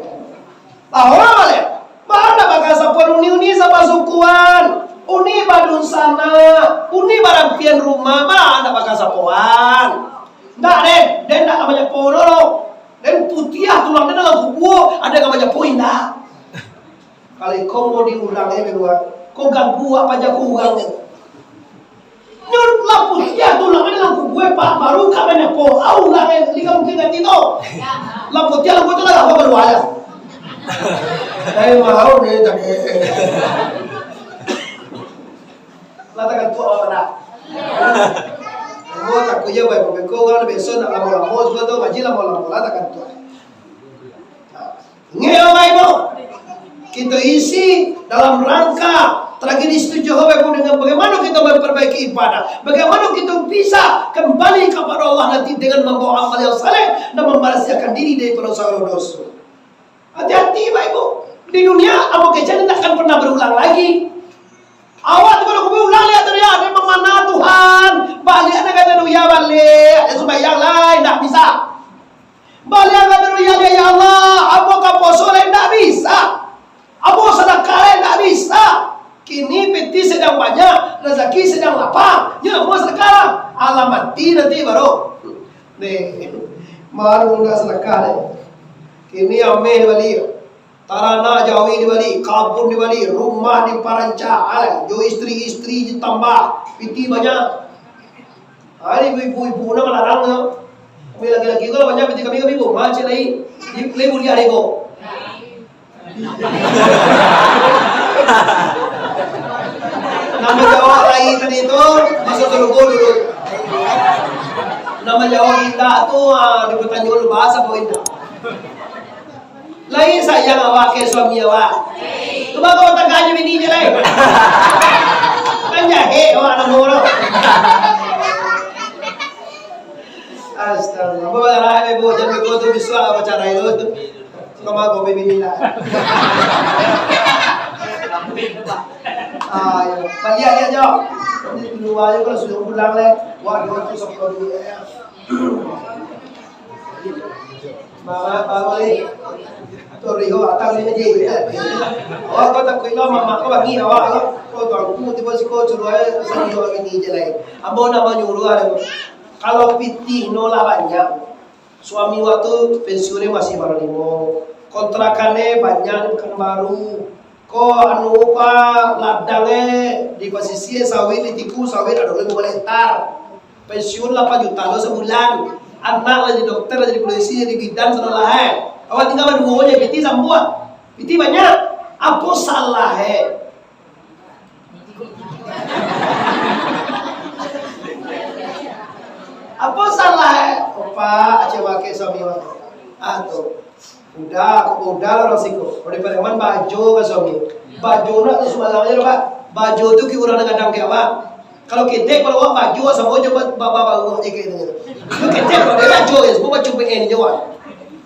Tahu lah baliak. Mana bakal sapo uni-uni sapasukuan? Uni badunsanak, uni barampian rumah, ba, ndak bakasapoan. Ndak, den, den ndak ka manyapo doh. Den putiah tulang den dalam kubua, ado nan ka manyapo indak. Kalau iko mau diulang, eh, memang. Ko ganggu apa jago urang ni. Nyo lah putiah tulang den dalam kubua, Pak, baru ka manyapo. Au lah, eh, lika mungkin ganti tu. Lah putiah, lah putiah, lah apa baru aja. Eh, mau ni tadi. Lah takantuak awak dah. Ambo takuik je, baik, baik, urang biaso nak lamo-lamo, sudah tu ngaji lamo-lamo, lah takantuak. Nah, ingek, Bapak Ibu, kita isi dalam rangka tragedi Situjuah, Bapak Ibu, dengan bagaimana kita memperbaiki ibadah, bagaimana kita bisa kembali kepada Allah nanti dengan membawa amal yang saleh dan membersihkan diri daripada segala dosa. Hati-hati, Bapak Ibu. Di dunia, ambo kecek indak akan pernah berulang lagi. Awak tu kalau kubua ulang liak tu, dia ada memanah Tuhan. Baliak nak kata dunia balik. Dia sumbayang lah, indak bisa. Baliak kata dunia, ya Allah, ambo ka poso lah, indak bisa. Ambo sadakah lah, indak bisa. Kini piti sadang banyak, razaki sadang lapang. Nyo ambo sadakah lah. Alah mati nanti baru. Nih, baru indak sadakah nih. Kini ameh baliak. Taranak jawi dibali, kabun dibali, rumah diparancak, alah, jo istri-istri ditambah, piti banyak. Ha, ini ibu-ibu nan malarang tu. Kami laki-laki ko lah banyak piti kami, kami rumah cek lai. Lai buliah dek ko. Nan manjawab lai tadi tu, masuk sarugo dulu. Nan manjawab indak tu, ah, dipatanyo dulu, bahas apo indak. Lai sayang awak ka suami awak? Tu mangko tagak jo bini je lai. Kan jahek awak namo tu. Astaga, apa balarang, eh, Bu? Jan beko tu bisuak awak bacarai tu. Kama kau bini lah. Ah, ya. Baliak-liak je. Di lua je kalau sudah pulang lai. Wah, dua tu sampai dulu ya. Maaf, Pak Wali. Tu Riho datang ni je. Awak kau takuik lo, mamak kau bangih awak lo. Kau tuangku tiba siko suruah, eh, sandi awak bini je lai. Ambo nak manyuruah dek ko. Kalau pitih no lah banyak. Suami wak tu pensiunnyo masih baru limo. Kontrakannyo banyak di Pekanbaru. Ko anu pa ladang e, di pasisia sawit, di tiku sawit ado limo baleh hektar. Pensiun lapan juta lo sabulan. Anak lah jadi dokter, lah jadi polisi, jadi bidan, sudah lah, eh. Awak tinggal baduo je, piti sambuah. Piti banyak. Apo salah e? Apo salah e? Opak, aceh wakil suami awak. Ah, tu. Udah, kok udah lah urang siko. Kalau di Pariaman, bajo ka suami. Bajo nak tu sumbarang aja, Pak. Bajo tu ki urang nan gadang ka awak. Kalau ketek pado awak, bajo samo jo ba-, ba-, ba-, baruak je keceknyo. Kalau ketek pado awak, bajo je, samo baco P N je awak.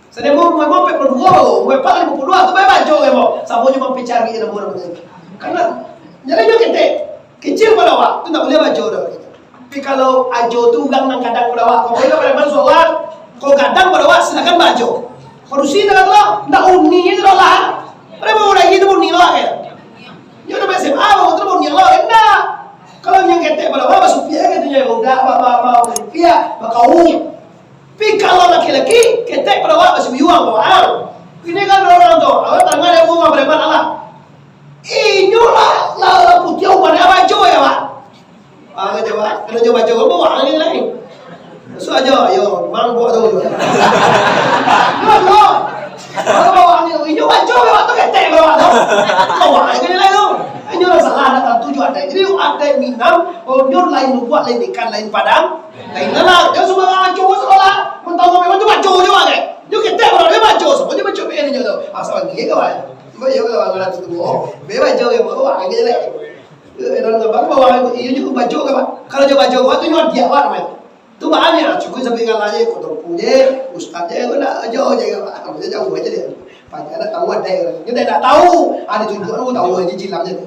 Sadang mau, mau, mau, pek puluh dua, mau, mau, pek lima puluh dua, tu bae bajo je, mau. Samo jo mampicari je namo-namo tu. Karena, jadi nyo ketek, kecil pado awak, tu ndak buliah bajo doh. Tapi kalau ajo tu urang nan gadang pado awak, kok gadang pado awak, silakan bajo. Padusi ndak kato lah, ndak uni tu lah. Pada mau lagi tu uni lah kan. Nyo udah S M A, mau tu uni lah, indak. Kalau nyo ketek pado awak, basupiah kan tu nyo, udah, ba, ba, ba, basupiah, bakau. Tapi kalau laki-laki, ketek pado awak, masih biyuang awak. Ini kan urang tu, awak tangah dia rumah preman alah. Inyo lah, lah, lah putiah uban, bajo ya, Pak. Ah, kata, Pak, kalau jo bajo, bawa angin lain. Masuk aja, yo, mang buat tu. Yo, yo. Kalau bawa angin, inyo bajo ya, Pak, tu ketek bawa tu. Bawa angin lain tu. Inyo lah salah, nak tuju adaik. Jadi, adaik Minang, oh, nyo lain buat, lain ikan, lain padang. Lain lah, jangan sembarang bajo salah. Mentang memang tu bajo je, Pak, kan? Nyo ketek baru dia bajo, sama dia bajo P N je tu. Asal dia kawan. Cuma ya, kalau orang tu tu, oh, dia bajo ya, bawa angin lain. Eh, dalam gambar bawah, iyo juga bajo kan, Pak? Kalau jo bajo, Pak, tu nyo dia, Pak, namanya. Tu bahan ya, cukup sampai ngalah je, kok tempu je, ustaz je, kok nak jauh je, Pak. Maksudnya jauh aja dia. Banyak nak tahu ada orang. Dia tak tahu, ada tunjuk lu tahu aja jilamnya tu.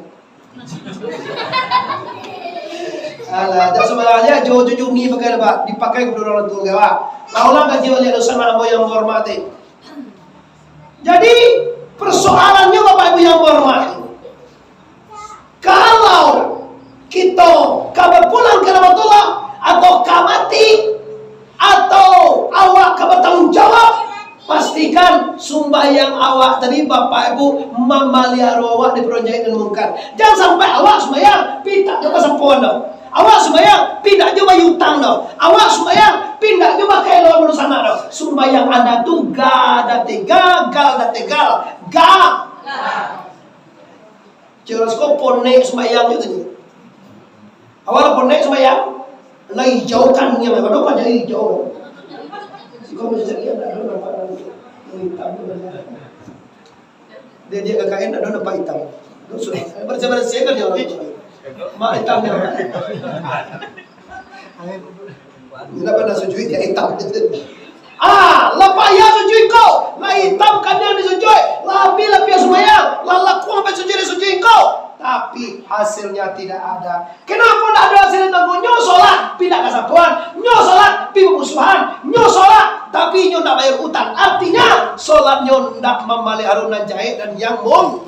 Alah, tak sembarang aja, jo, jo, jo, ni pakai apa? Dipakai kepada orang tua, Pak. Taulah gaji oleh dosa anak ambo yang menghormati. Jadi, persoalannya, Bapak Ibu yang menghormati, kalau Jawab, pastikan sumbayang awak tadi, Bapak Ibu, mamaliharo awak dari nan jahek dan mungkar. Jangan sampai awak sumbayang, tapi indak jo kasapoan doh. Awak sumbayang, tapi indak jo bayia utang doh. Awak sumbayang, tapi indak jo bakaeloan dunsanak doh. Sumbayang anda tu ga date ga, gal date gal, ga. Jelas ko ponek sumbayang tu tadi. Awak ponek sumbayang, lah ijau kaniang, ado paja ijau. Siko masih cari, ado nampak itam tu. Dia, dia K K N, ado nampak itam. Barasiah-barasiah kan dia urang tu. Mak itam dia. Indak pernah sujud, dia itam. Ah, lah payah sujud ko, lah itam kaniang di sujud, lah abih lah payah sumbayang, lah lakuang sampai sujud di sujud ko. Tapi hasilnya tidak ada. Kenapa ndak ada hasilnya, Tuangku? Nyo solat, tapi ndak kasapoan. Nyo solat, tapi bamusuahan. Nyo solat, tapi nyo ndak bayar utang. Artinya, solatnyo ndak mamaliharo nan jahek dan yang mung-,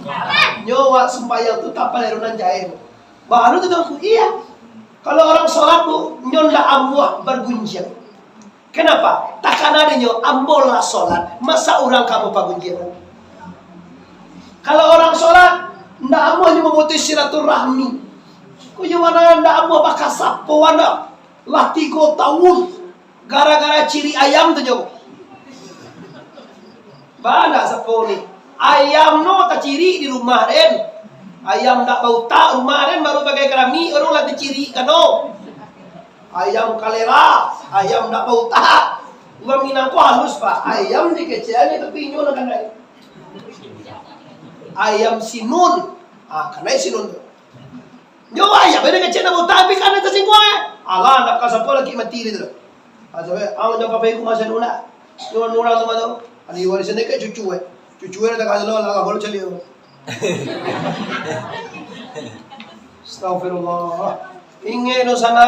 nyo awak sumbayang tu tapaliharo nan jahek. Baru tu, Tuangku, iya. Kalau urang solat tu, nyo ndak amuah bagunjiang. Kenapa? Takana dek nyo, ambo lah solat, masa urang ka ambo pagunjiangan? Kalau urang solat, ndak amuah nyo mamutuih silaturahmi. Ko nyo bana ndak amuah bakasapoan doh. Lah tigo taun, gara-gara cirik ayam tu nyo. Bana sapo ni? Ayam no tacirik di rumah den. Ayam ndak bautak rumah den, baru bagai karamik, baru lah tacirik kano. Ayam kalera, ayam ndak bautak. Urang Minang ko halus, Pak. Ayam dikecekan, tapi inyo nan kanai. Ayam sinun. Ah, kanai sinun tu. Nyo ayam beda kecek nak botak, tapi kan dah tasingguang, eh. Alah, ndak ka sapo lagi mati dia tu. Ah, sampai, ah, jangan papai ku masa dulu lah. Nyo urang tu mah tu. Ado warisan dia kan cucu, eh. Cucu dia dah tak kasih lah, lah, kalau cari. Astagfirullah. Ingat tu sana,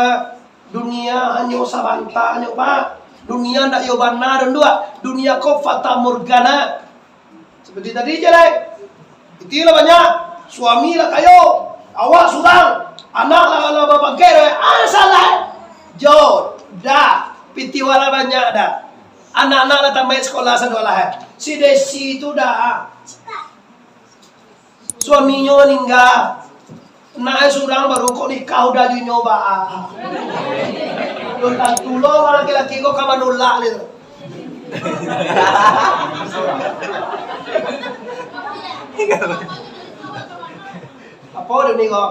dunia hanyo sabanta nyo, Pak. Dunia ndak yo bana, Pak. Dunia ko fata morgana. Seperti tadi je lai. Pitih lah banyak, suami lah kayo, awak surang, anak lah, lah babangkai, ah, salah. Jo, dah, pitih awak lah banyak dah. Anak-anak lah tamaik sekolah sadolah. Si Desi tu dah, suaminyo maningga. Nak surang baru kok nikah udah jo inyo baa. Belum tantu lo urang laki-laki ko ka manulak ni. Apo dunia ko?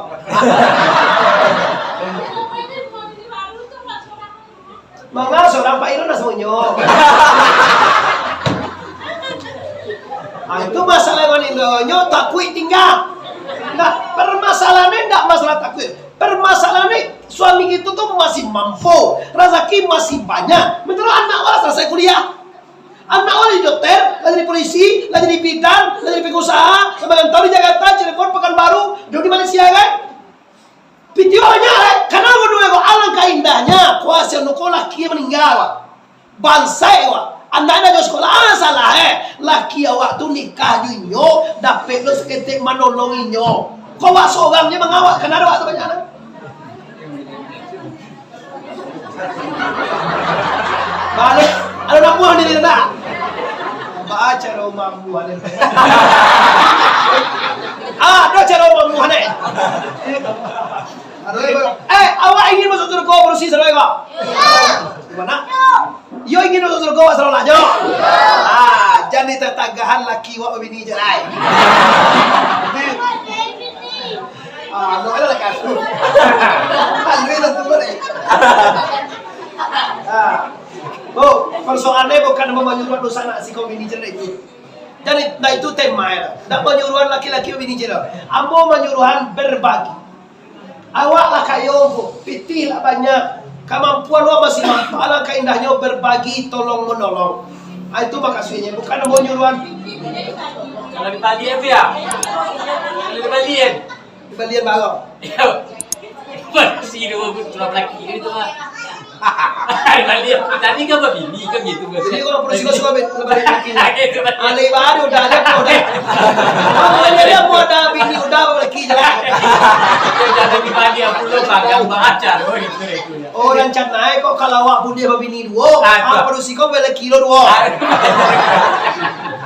Manga surang Pak Irun lah samunyo. Ah, itu masalah maningganyo takuik tingga. Nah, permasalahan ni ndak masalah takuik. Permasalahan ni suami kita tu masih mampu, razaki masih banyak. Sementara anak awak lah selesai kuliah. Anak awak lah jadi dokter, lah jadi polisi, lah jadi bidan, lah jadi pengusaha, sampai ngantar di Jakarta, Cirebon, Pekanbaru, di Malaysia kan? Pitih banyak, eh. Karena menurut aku, alangkah indahnya, kuasa nuko laki maningga, wak. Bansaik, wak. Andak-andak jo sekolah, ah, salah, eh. Laki awak tu nikah jo inyo, dapek lo saketek manolong inyo. Kok awak sorang je mangawak, kan ado awak tu banyak, nah. Baliak, ado namuah ni, nak. Baca rumah buah ni. Ah, ado cara rumah buah ni. Ado, eh, awak ingin masuk surga, bersih saudara kau? Gimana? Yo ingin masuk surga, masalah jo. Ah, jadi tatagahan laki awak babini je lai. Ah, no, ada lah kasus. Lalu itu tu boleh. Ah. Oh, persoalannya bukan mau menyuruh dosa nak si kau bini cerai itu. Jadi, nah itu tema ya. Nak menyuruhan laki-laki bini cerai. Ambo menyuruhan berbagi. Awak lah kayo, Bu. Pitih lah banyak. Kamampuan awak masih mampu. Alangkah indahnyo berbagi, tolong menolong. Ah, itu makasudnya. Bukan ambo nyuruhan. Kalau di Bali ya, Bu, ya? Kalau di Bali ya? Di Bali ya, Bang. Iya. Masih dua puluh tulah laki itu, Pak. Tadi kan babini kan gitu kan. Jadi urang padusi ko suko ambil, ambil laki lah. Gitu kan. Alai baru dah ada ko dah. Kalau dia, dia mau ada bini udah laki je lah. Jadi bagi aku lo bagang baca lo itu itu ya. Oh, rancana e kok kalau awak buliah babini duo, ah, padusi ko balaki lo duo.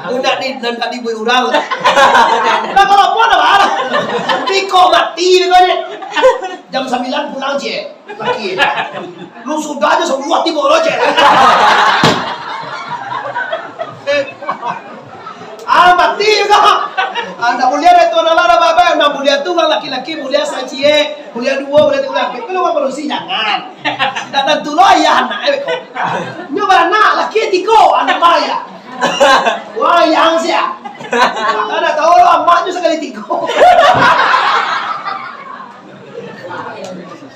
Undak di, nan tadi buih urang. Nah, kalau pun ada barang. Biko mati biko ni. Jam sambilan pulang je. Laki. Lu sudah aja semua tibo lo je. Ah, mati juga. Ah, ndak buliah deh tuan Allah dah baik-baik. Ndak buliah tu urang laki-laki buliah sacie, buliah duo, buliah tigo, buliah ampek. Kalau urang padusi jangan. Ndak tantu lo ayah anak e ko. Nyo baranak, laki tigo, anak bayah. Wah, yang sia. Ndak tahu lo amaknyo sakali tigo.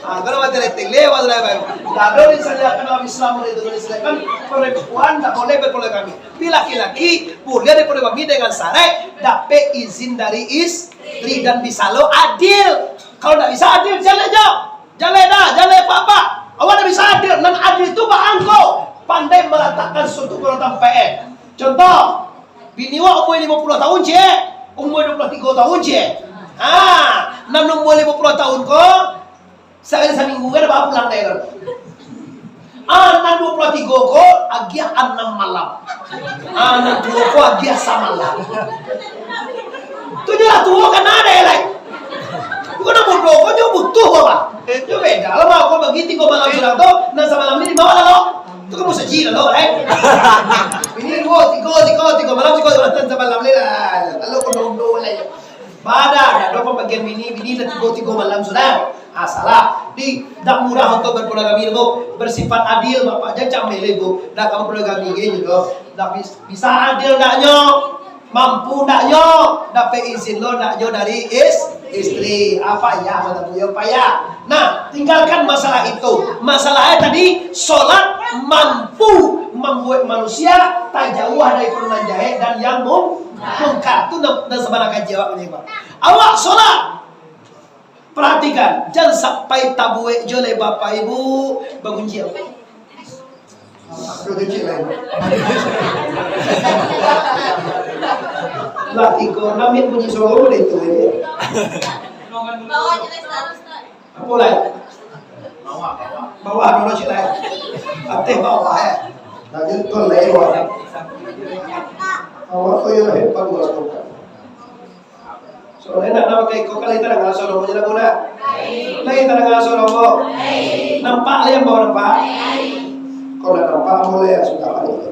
Ah, kalau mati leteng, lewat lah, Bang. Lalu disediakan dalam Islam itu disediakan perempuan tak boleh berpoligami. Tapi laki-laki boleh berpoligami dengan syarat dapek izin dari istri dan bisa lo adil. Kalau tak bisa adil, jaleh jo. Jaleh dah, jaleh apa-apa. Awak tak bisa adil. Nan adil tu baangko. Pandai meletakkan sesuatu pada tampek e. Contoh, bini wak umua limo puluah tahun, ciek. Umua duo puluah tigo tahun, ciek. Ha, nan umua limo puluah tahun ko, sakali saminggu kan baru pulang dek ko. Ah, nan duo puluah tigo ko agiah anam malam. Ah, nan tuo ko agiah samalam. Tu je lah tuo kan ado lai. Bukan nak bodoh, kau jauh butuh kau, Pak. Itu beda lah, Pak. Kau bagi tigo malam surang tu, nan samalam ni di bawah lah, lo. Tu kan musajik lah, lo, eh. Ini duo, tigo, tigo, tigo malam, tigo malam, samalam ni lah. Lalu kau dodo lah. Bada, ado pambagian bini, bini lah tigo, tigo malam sudah. Ah, salah. Di, dak murah untuk berpoligami tu. Bersifat adil, Bapak. Jangan cameh lah, Bu. Dak kamu poligami, gitu. Dak bis-, bisa adil ndaknyo? Mampu ndaknyo? Dapek izin lo ndaknyo dari is-, istri? Ah, payah, kata Buya, payah. Nah, tinggalkan masalah itu. Masalahnya tadi, solat mampu mambuek manusia tajauah dari perbuatan jahek dan yang mung-, mungkar. Tu nan, nan sabana kaji awak ni, Pak. Awak solat. Perhatikan, jan sampai tabuek jo lai Bapak Ibu bagunjiang. Lah, tigo, enam menit bunyi suaro udah itu aja. Apo lai? Bawah dulu cik lai. Ateh bawah, eh. Nah, jadi tuan lai bawah. Awak tu yang hebat, Mas. Soalnya nak, nak pakai kok kali tadanga suaro, jadi lagu nak. Lai tadanga suaro. Nampak lai yang bawah nampak? Kalau nak nampak, boleh ya, sudah lah.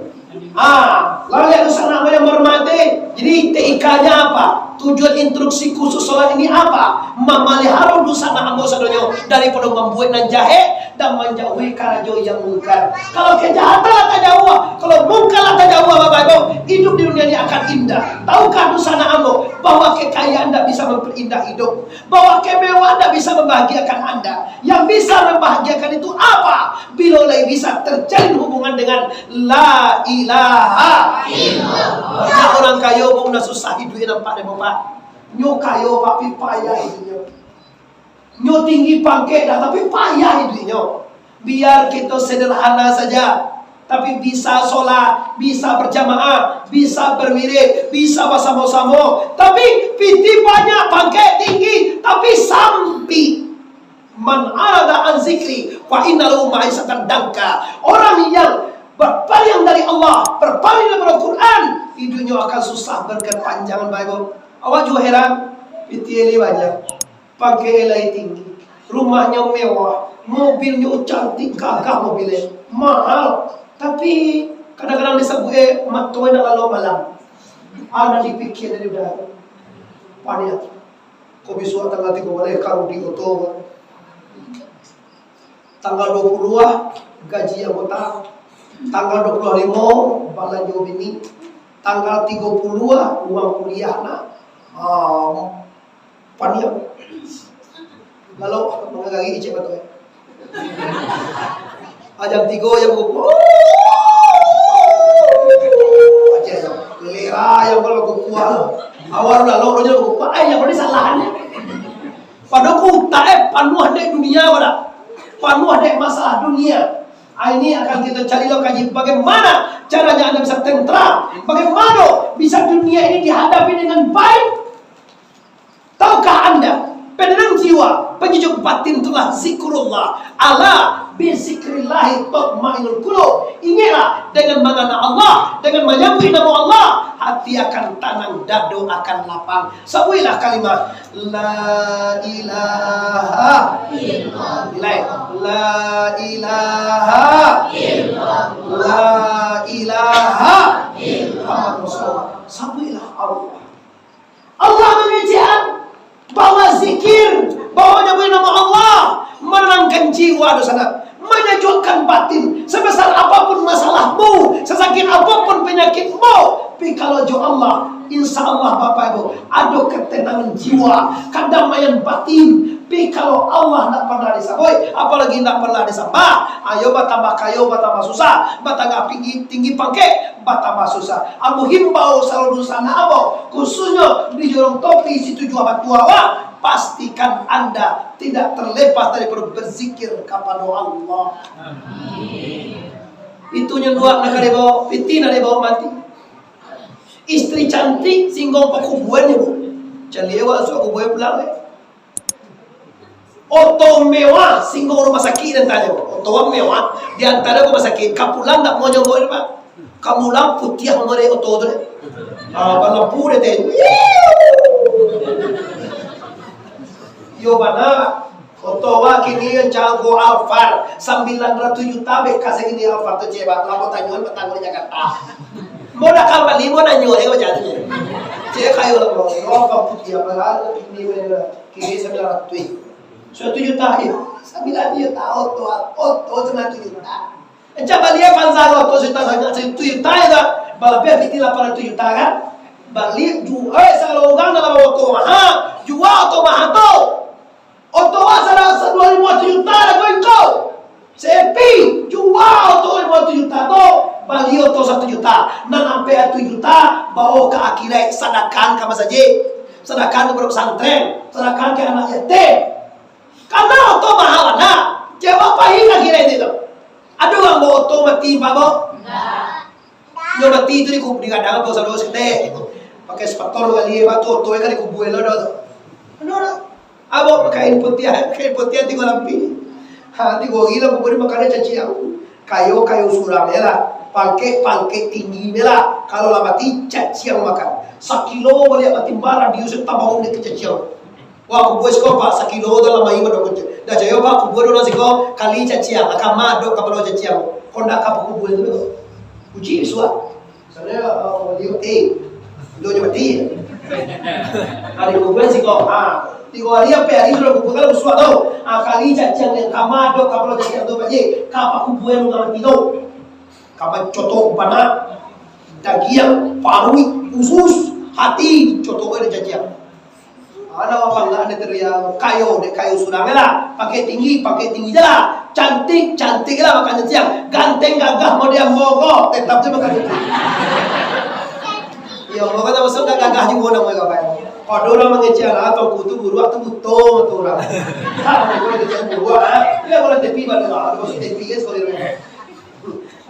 Ah, lalu lihat tu sanak yang menghormati. Jadi T I K-nya apa? Tujuan instruksi khusus sholat ini apa? Memelihara dosa anak ambo sadonyo daripada mambuek nan jahek dan manjauhi karajo yang mungkar. Kalau kejahatan lah tajauah, kalau mungkar lah tajauah, Bapak Ibu, hidup di dunia ini akan indah. Tahukah dosa anak ambo bahwa kekayaan tidak bisa memperindah hidup, bahwa kemewahan tidak bisa membahagiakan Anda? Yang bisa membahagiakan itu apa? Bilo lai bisa terjalin hubungan dengan La ilaha illallah. Banyak urang kayo, Bang, nan susah iduiknyo, nampak dek Bapak. Nyo kayo, tapi payah iduiknyo. Nyo tinggi pangkek dah, tapi payah iduiknyo. Biar kito sederhana saja, tapi bisa sholat, bisa berjamaah, bisa berwirid, bisa basamo-samo. Tapi pitih banyak, pangkek tinggi, tapi sampik. Man arada an zikri, fa inna lahu ma'isatan danka. Orang yang berpaling dari Allah, berpaling daripada Quran, hidupnya akan susah berkepanjangan, Bapak Ibu. Awak juga heran, pitih lai banyak, pangkek lai tinggi, rumahnya mewah, mobilnya cantik, gagah mobilnya, mahal. Tapi kadang-kadang disebut, eh, mato nak lalu malam. Ada dipikir dari udah. Paniat. Kok bisuak tanggal tigo baleh ka Rudi Oto, tanggal duo puluah ah, gaji anggota, tanggal duo puluah limo balanjo bini, tanggal tigo puluah ah, uang kuliah nak. Ah, paniat. Lalu mangagari icek batua. Ah, jam tigo ayam bakukuak. Aceh ayam. Lera ayam kalau bakukuak. Awal lalu dia bakukuak. Ai, yang mana salah ni? Padahal utak eh panuah dek dunia, pada. Panuah dek masalah dunia. Ah, ini akan kita cari lokasi bagaimana caranya Anda bisa tentram, bagaimana bisa dunia ini dihadapi dengan baik. Tahukah Anda, penenang jiwa, penyejuk batin itulah zikrullah. Ala bizikrillahi tatmainnul qulub. Ingatlah, dengan mengenal Allah, dengan menyebut nama Allah, hati akan tenang, dado akan lapang. Sabuiklah kalimah la ilaha illallah. La ilaha illallah. La ilaha illallah. Sabuiklah Allah. Allah mangecek bahwa zikir, bahwa nyabuik nama Allah, menenangkan jiwa dosa nak, menyejukkan batin. Sebesar apapun masalahmu, sesakit apapun penyakitmu, tapi kalau jo Allah, insya Allah, Bapak Ibu, ado ketenangan jiwa, kedamaian batin. Tapi kalau Allah ndak pernah disebut, apalagi ndak pernah disembah, ayo batambah kayo, batambah susah, batambah tinggi, tinggi pangkek, batambah susah. Ambo himbau saluruh dunsanak ambo, khususnyo di Jorong Topi, Situjuah, Batuawa, pastikan anda tidak terlepas daripada berzikir kepada Allah. Itu nyo duo nak dibawa, piti nak dibawa mati. Istri cantik, singgo pakubuan nyo, Bu. Caliak awak suah kubuan pulang, eh. Oto mewah, singgo rumah sakik, dan tanyo. Oto mewah, di antara rumah sakik, ka pulang ndak mau nyobo, Pak. Ka pulang putiah model oto tu, deh. Ah, balampu deh, teh. Yo, bana. Oto wak kini yang cago Alphard, sambilan ratuih juta, bek ka sagini Alphard tu, cek, Pak. Lamo tanyoan, patangguang di Jakarta. Mau dah ka bali, mau nanyo, eh, macam tu, cek. Cek, kayo lah, bro. Yo, Alphard putiah, bana, kini, bana. Kini sambilan ratuih. Satu juta, iyo. Sambilan juta, oto, oto sambilan juta. Encah bali Avanza, oto satu juta sajo, satu juta, iyo tak? Balabiah piti lapan ratuih juta, kan? Bali, ju-, eh, sagalo urang dalam oto maha, jua oto maha tu. Oto asa, asa duo ribu ratuih juta, lagu iko. Sepi, jua oto limo ratuih juta tu, bali oto satu juta. Nan ampek ratuih juta, bawa ka akhirat, sadakahkan ka masajik, sadakahkan ka pondok pesantren, sadakahkan ka anak yatim. Karano oto maha bana, jawab pahing akhirat itu. Ado urang baoto mati, Pak, bo? Indak. Nyo mati tu di ku-, di gadang, Pak, saudara saketek. Pakai sepator gali, Pak, tu oto kan dikubua lo dah tu. Ado dah. Abo pakai kain putiah, kain putiah tigo lapih. Ha, tigo hari lah kubua, makan caciang. Kayo, kayo surang je lah. Pangkek, pangkek tinggi je lah. Kalau lah mati, caciang makan. Sakilo baliak mati, barang diusik tabaun dek caciang. Wah, kubua siko, Pak, sakilo tu lah main badok kuncik. Dah cayo, Pak, kubua dulu siko, kali caciang, kama dok kapalo caciang. Kondak ka kubua tu. Uji bisuak. Sana, oh, dia mati. Dia je mati. Hari kubua siko, ha. Tigo hari, ampek hari sudah kubua kan bisuak tu. Ha, kali caciang yang kama dok kapalo caciang tu, Pak Ji. Kapa kubua yang mati tu. Kapa cotok bana. Dagiang, paruik, usus, hati, cotok dari caciang. Anak bapangga ni teriak, kayo dek kayo surang lah. Pakai tinggi, pakai tinggi je lah. Cantik, cantik lah makan siang. Ganteng, gagah, model mogok, tetap je makan itu. Iyo, mogok tak masuk, gagah juga nama kawan. Kalau orang mengecil lah, tongku tu buruak tu buto tu orang. Ha, kalau dia buruak, ha. Dia kalau tepi balik lah, kalau tepi kan sekali.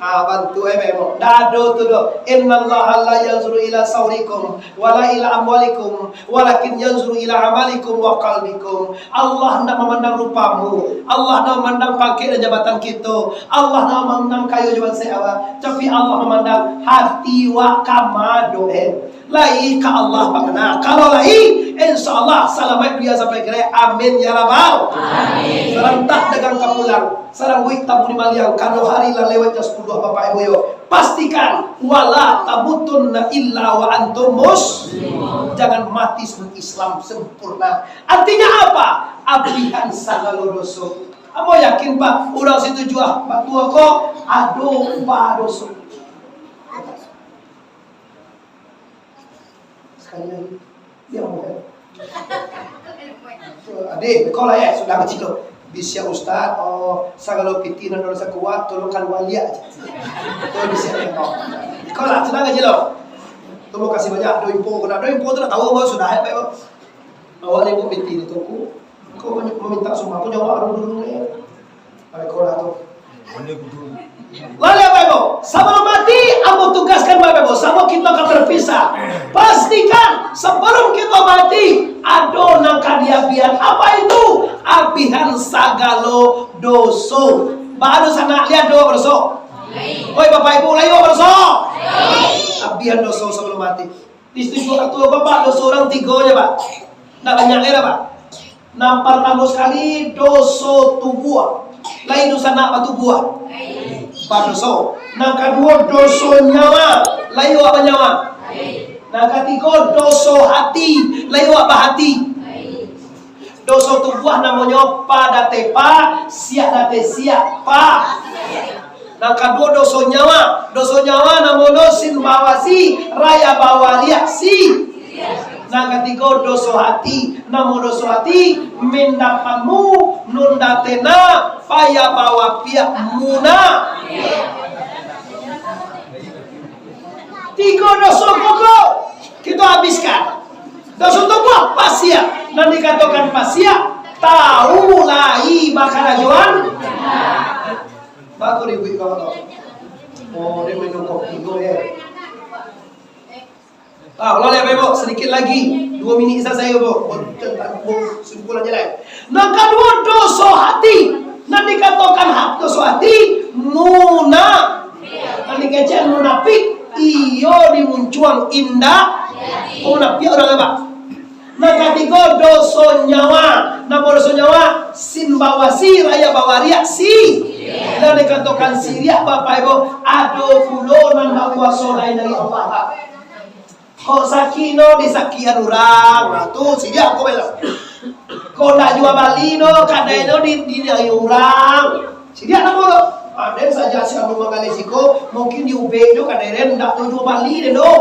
Ah, bantu, eh, memang. Dado tu doh. Innallaha la yanzuru ila saurikum, wala ila amwalikum, walakin yanzuru ila amalikum wa qalbikum. Allah ndak mamandang rupamu. Allah ndak mamandang pangkek dan jabatan kito. Allah ndak mamandang kayo jabatan awak. Tapi Allah mamandang hati wak kama doh, eh. Lai ka Allah pangana. Kalau lai, insya Allah salamaik dunia sampai akhirat. Amin ya rabbal. Amin. Sarantak dagang ka pulang. Sarangguik tamu di maliang, karano hari lah lewat jam sapuluah, Bapak Ibu yo. Pastikan, wala tamutunna illa wa antum mus-, jangan mati sebelum Islam sempurna. Artinya apa? Abihan sagalo doso. Ambo yakin, Pak, urang Situjuah, Batuawa ko, ado upa doso. Sekali lagi, diam, bukan? Adik, kau lah, eh, sudah kecil lo. Bisiak ustaz, oh, sagalo piti nan dosa kuat, tolong kalua liak aja. Kau bisiak kau. Kau lah, sudah kecil lo. Terima kasih banyak, do info, kena do info tu nak tahu, kau sudah, eh, baik, bang. Awak ni buat piti ni, tunggu. Kau meminta sumbang tu, jawab dulu, dulu, eh. Ada kau lah tu. Lalu, Bapak Ibu, sabalum mati, ambo tugaskan, Bapak Ibu, sabab kito akan berpisah. Pastikan sabalum kito mati, ado nan ka diabihan. Apa itu? Abihan sagalo doso. Baru sanak, lai ado doso? Oi, Bapak Ibu, lai ado doso? Abihan doso sabalum mati. Di situ juo tu, Bapak, doso urang tigo se, Pak. Ndak banyak lai, Pak. Nan partamo sakali, doso tubuah. Lai doso anak batubuah. Badoso. Nan kaduo, doso nyawa. Lai awak banyawa. Nan katigo, doso hati. Lai awak bahati. Doso tubuah namonyo pa date pa, siak date siak, pa. Nan kaduo doso nyawa. Doso nyawa namonyo sin bawasi, raya bawariak, si. Nan katigo doso hati. Namo doso hati, mindapanmu, nunda tena, paya bawapiak, muna. Tigo doso pokok kito habiskan. Doso tubuah pasiak. Nan dikatokan pasiak, tau lai bakarajoan. Baku ribuik kawan tau. Oh, dia minum kopi dulu ya. Ah, ulang lihat, Bapak Ibu, sedikit lagi. Dua minit selesai, Bapak Ibu. Simpulan je lah. Nan kaduo, doso hati. Nan dikatokan ha-, doso hati, muna. Nan dikecekan munafik, iyo di muncuang indak. Munafik urang apa? Nan katigo, doso nyawa. Namo doso nyawa? Sin bawasi, raya bawariak, si. Nan dikatokan siriak, Bapak Ibu, ado pulo nan bakuaso lain dari Allah, Pak. Kok sakik no disakian urang, nah, tu siriak ko bela. Kok ndak jua bali no, kadai no di, di, di urang. Siriak namo tu? Aden saja si anu manggaleh siko, mungkin di ubek tu kadai den ndak tu jua bali den tu.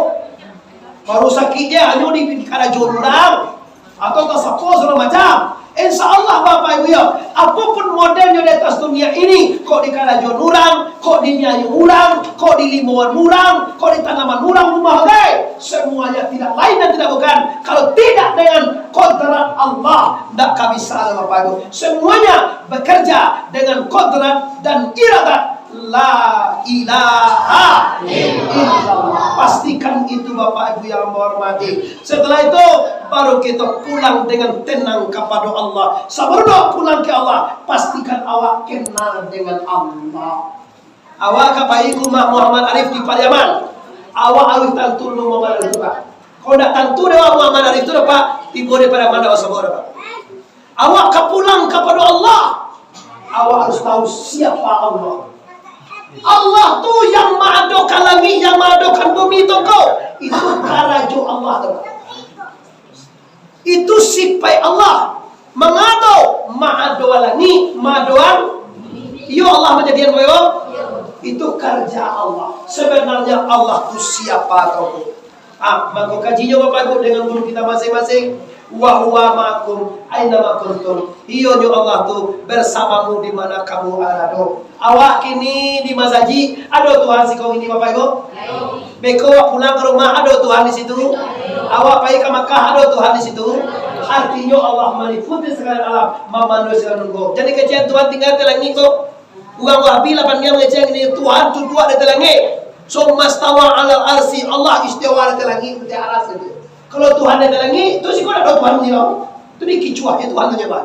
Baru sakik je, anu di, di karajo urang. Atau tasapo sagalo macam. Insya Allah, Bapak Ibu, ya, apapun modelnyo di atas dunia ini, kok di karajoan urang, kok di nyayo urang, kok di limauan urang, kok di tanaman urang rumah, oke, semuanya tidak lain dan tidak bukan kalau tidak dengan kodrat Allah, ndak ka bisa, Bapak Ibu. Semuanya bekerja dengan kodrat dan iradat La ilaha illallah. Pastikan itu, Bapak Ibu yang menghormati. Setelah itu, baru kita pulang dengan tenang kepada Allah. Sabalun awak pulang ke Allah, pastikan awak kenal dengan Allah. Awak ka pai ka rumah Muhammad Arif di Pariaman. Awak harus tantu dulu Muhammad Arif tu, Pak. Kalau ndak tantu dek awak Muhammad Arif tu, Pak, tibo di Pariaman ndak usah bawa, Pak. Awak ka pulang kapado Allah. Awak harus tahu siapa Allah. Allah tu yang maadokan langik, yang maadokan bumi tu ko. Itu karajo Allah tu. Itu sipaik Allah. Mangado, maadoan langik, maadoan. Iyo Allah manjadian ko. Itu karja Allah. Sebenarnya Allah tu siapa tau ko? Ah, mako kajinyo Bapak Ibu dengan guru kita masing-masing, "Wa huwa ma'akum aina ma kuntum." Iyonyo Allah tu bersamamu di mana kamu arado. Awak kini di masajik, ado Tuhan siko ini, Bapak Ibu? Beko awak pulang ka rumah, ado Tuhan di situ? Awak pai ka Makkah, ado Tuhan di situ? Artinyo Allah maliputi sagalo alam, mamanuhi sagalo nunggu. Jadi kecek Tuhan tingga di langik ko. Urang Wahabi lapan dia mangecek ini, Tuhan duduak di ateh langik. Tsumma stawa alal arsy, Allah istiwa di ateh langik, di aras gitu. Kalau Tuhan di ateh langik, tu siko ndak ado Tuhan di sinan. Tu dikicuah je Tuhan tu nyo, Pak.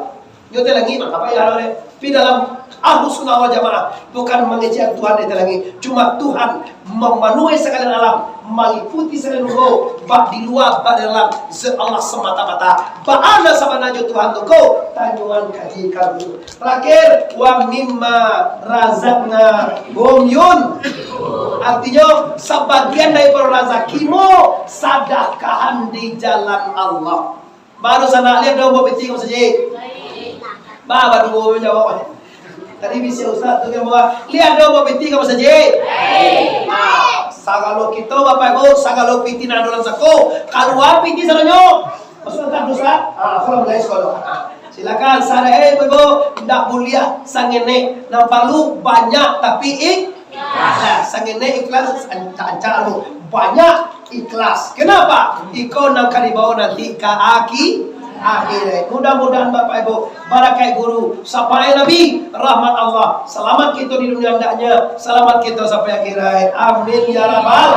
Nyo di ateh langik, mah, apa ya, Pak? Tapi dalam Ahlus Sunnah wal Jamaah, bukan mangecek Tuhan di ateh langik. Cuma Tuhan mamanuhi sagalo alam, maliputi sagalo rupo, bak di lua, bak di dalam, zat Allah semata-mata. Baa nan sabananyo Tuhan tu ko? Tanyoan kaji ka guru. Terakhir, "Wa mimma razaqnahum yun." Artinyo, sabagian daripado razakimu sadakahan di jalan Allah. Baru sanak, lai ado bawa piti ka masajik? Ba, baduo jawab. Tadi bisi ustaz tu kan, lai ado bawa piti ka masajik? Nah, sagalo kito, Bapak Ibu, sagalo piti nan ado dalam sako, kalua piti sadonyo. Masuk akal, ustaz? Ah, kalau mulai sekolah. Ah, silakan, sarai, Ibu, ndak buliah sangenek. Nan paralu banyak, tapi ik-, nah, sangenek ikhlas, ancak-ancak tu. Banyak ikhlas. Kenapa? Iko nan ka dibawa nanti ka aki-, akhirat. Mudah-mudahan Bapak Ibu, barakat guru, syafaat Nabi, rahmat Allah, salamat kito di dunia andaknyo, salamat kito sampai akhirat. Amin ya rabbal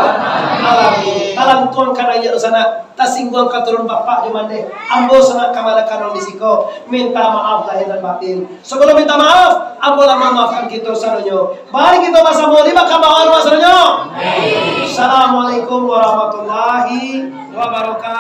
alamin. Talantuang ka naiak sanak, tasingguang ka turun bapak jo mandeh. Ambo sanak kamanakan di siko, minta maaf lahir dan batin. Sabalum minta maaf, ambo lah mamaafkan kito sadonyo. Mari kito basamo lima ka bawah rumah sadonyo. Assalamualaikum warahmatullahi wabarakatuh.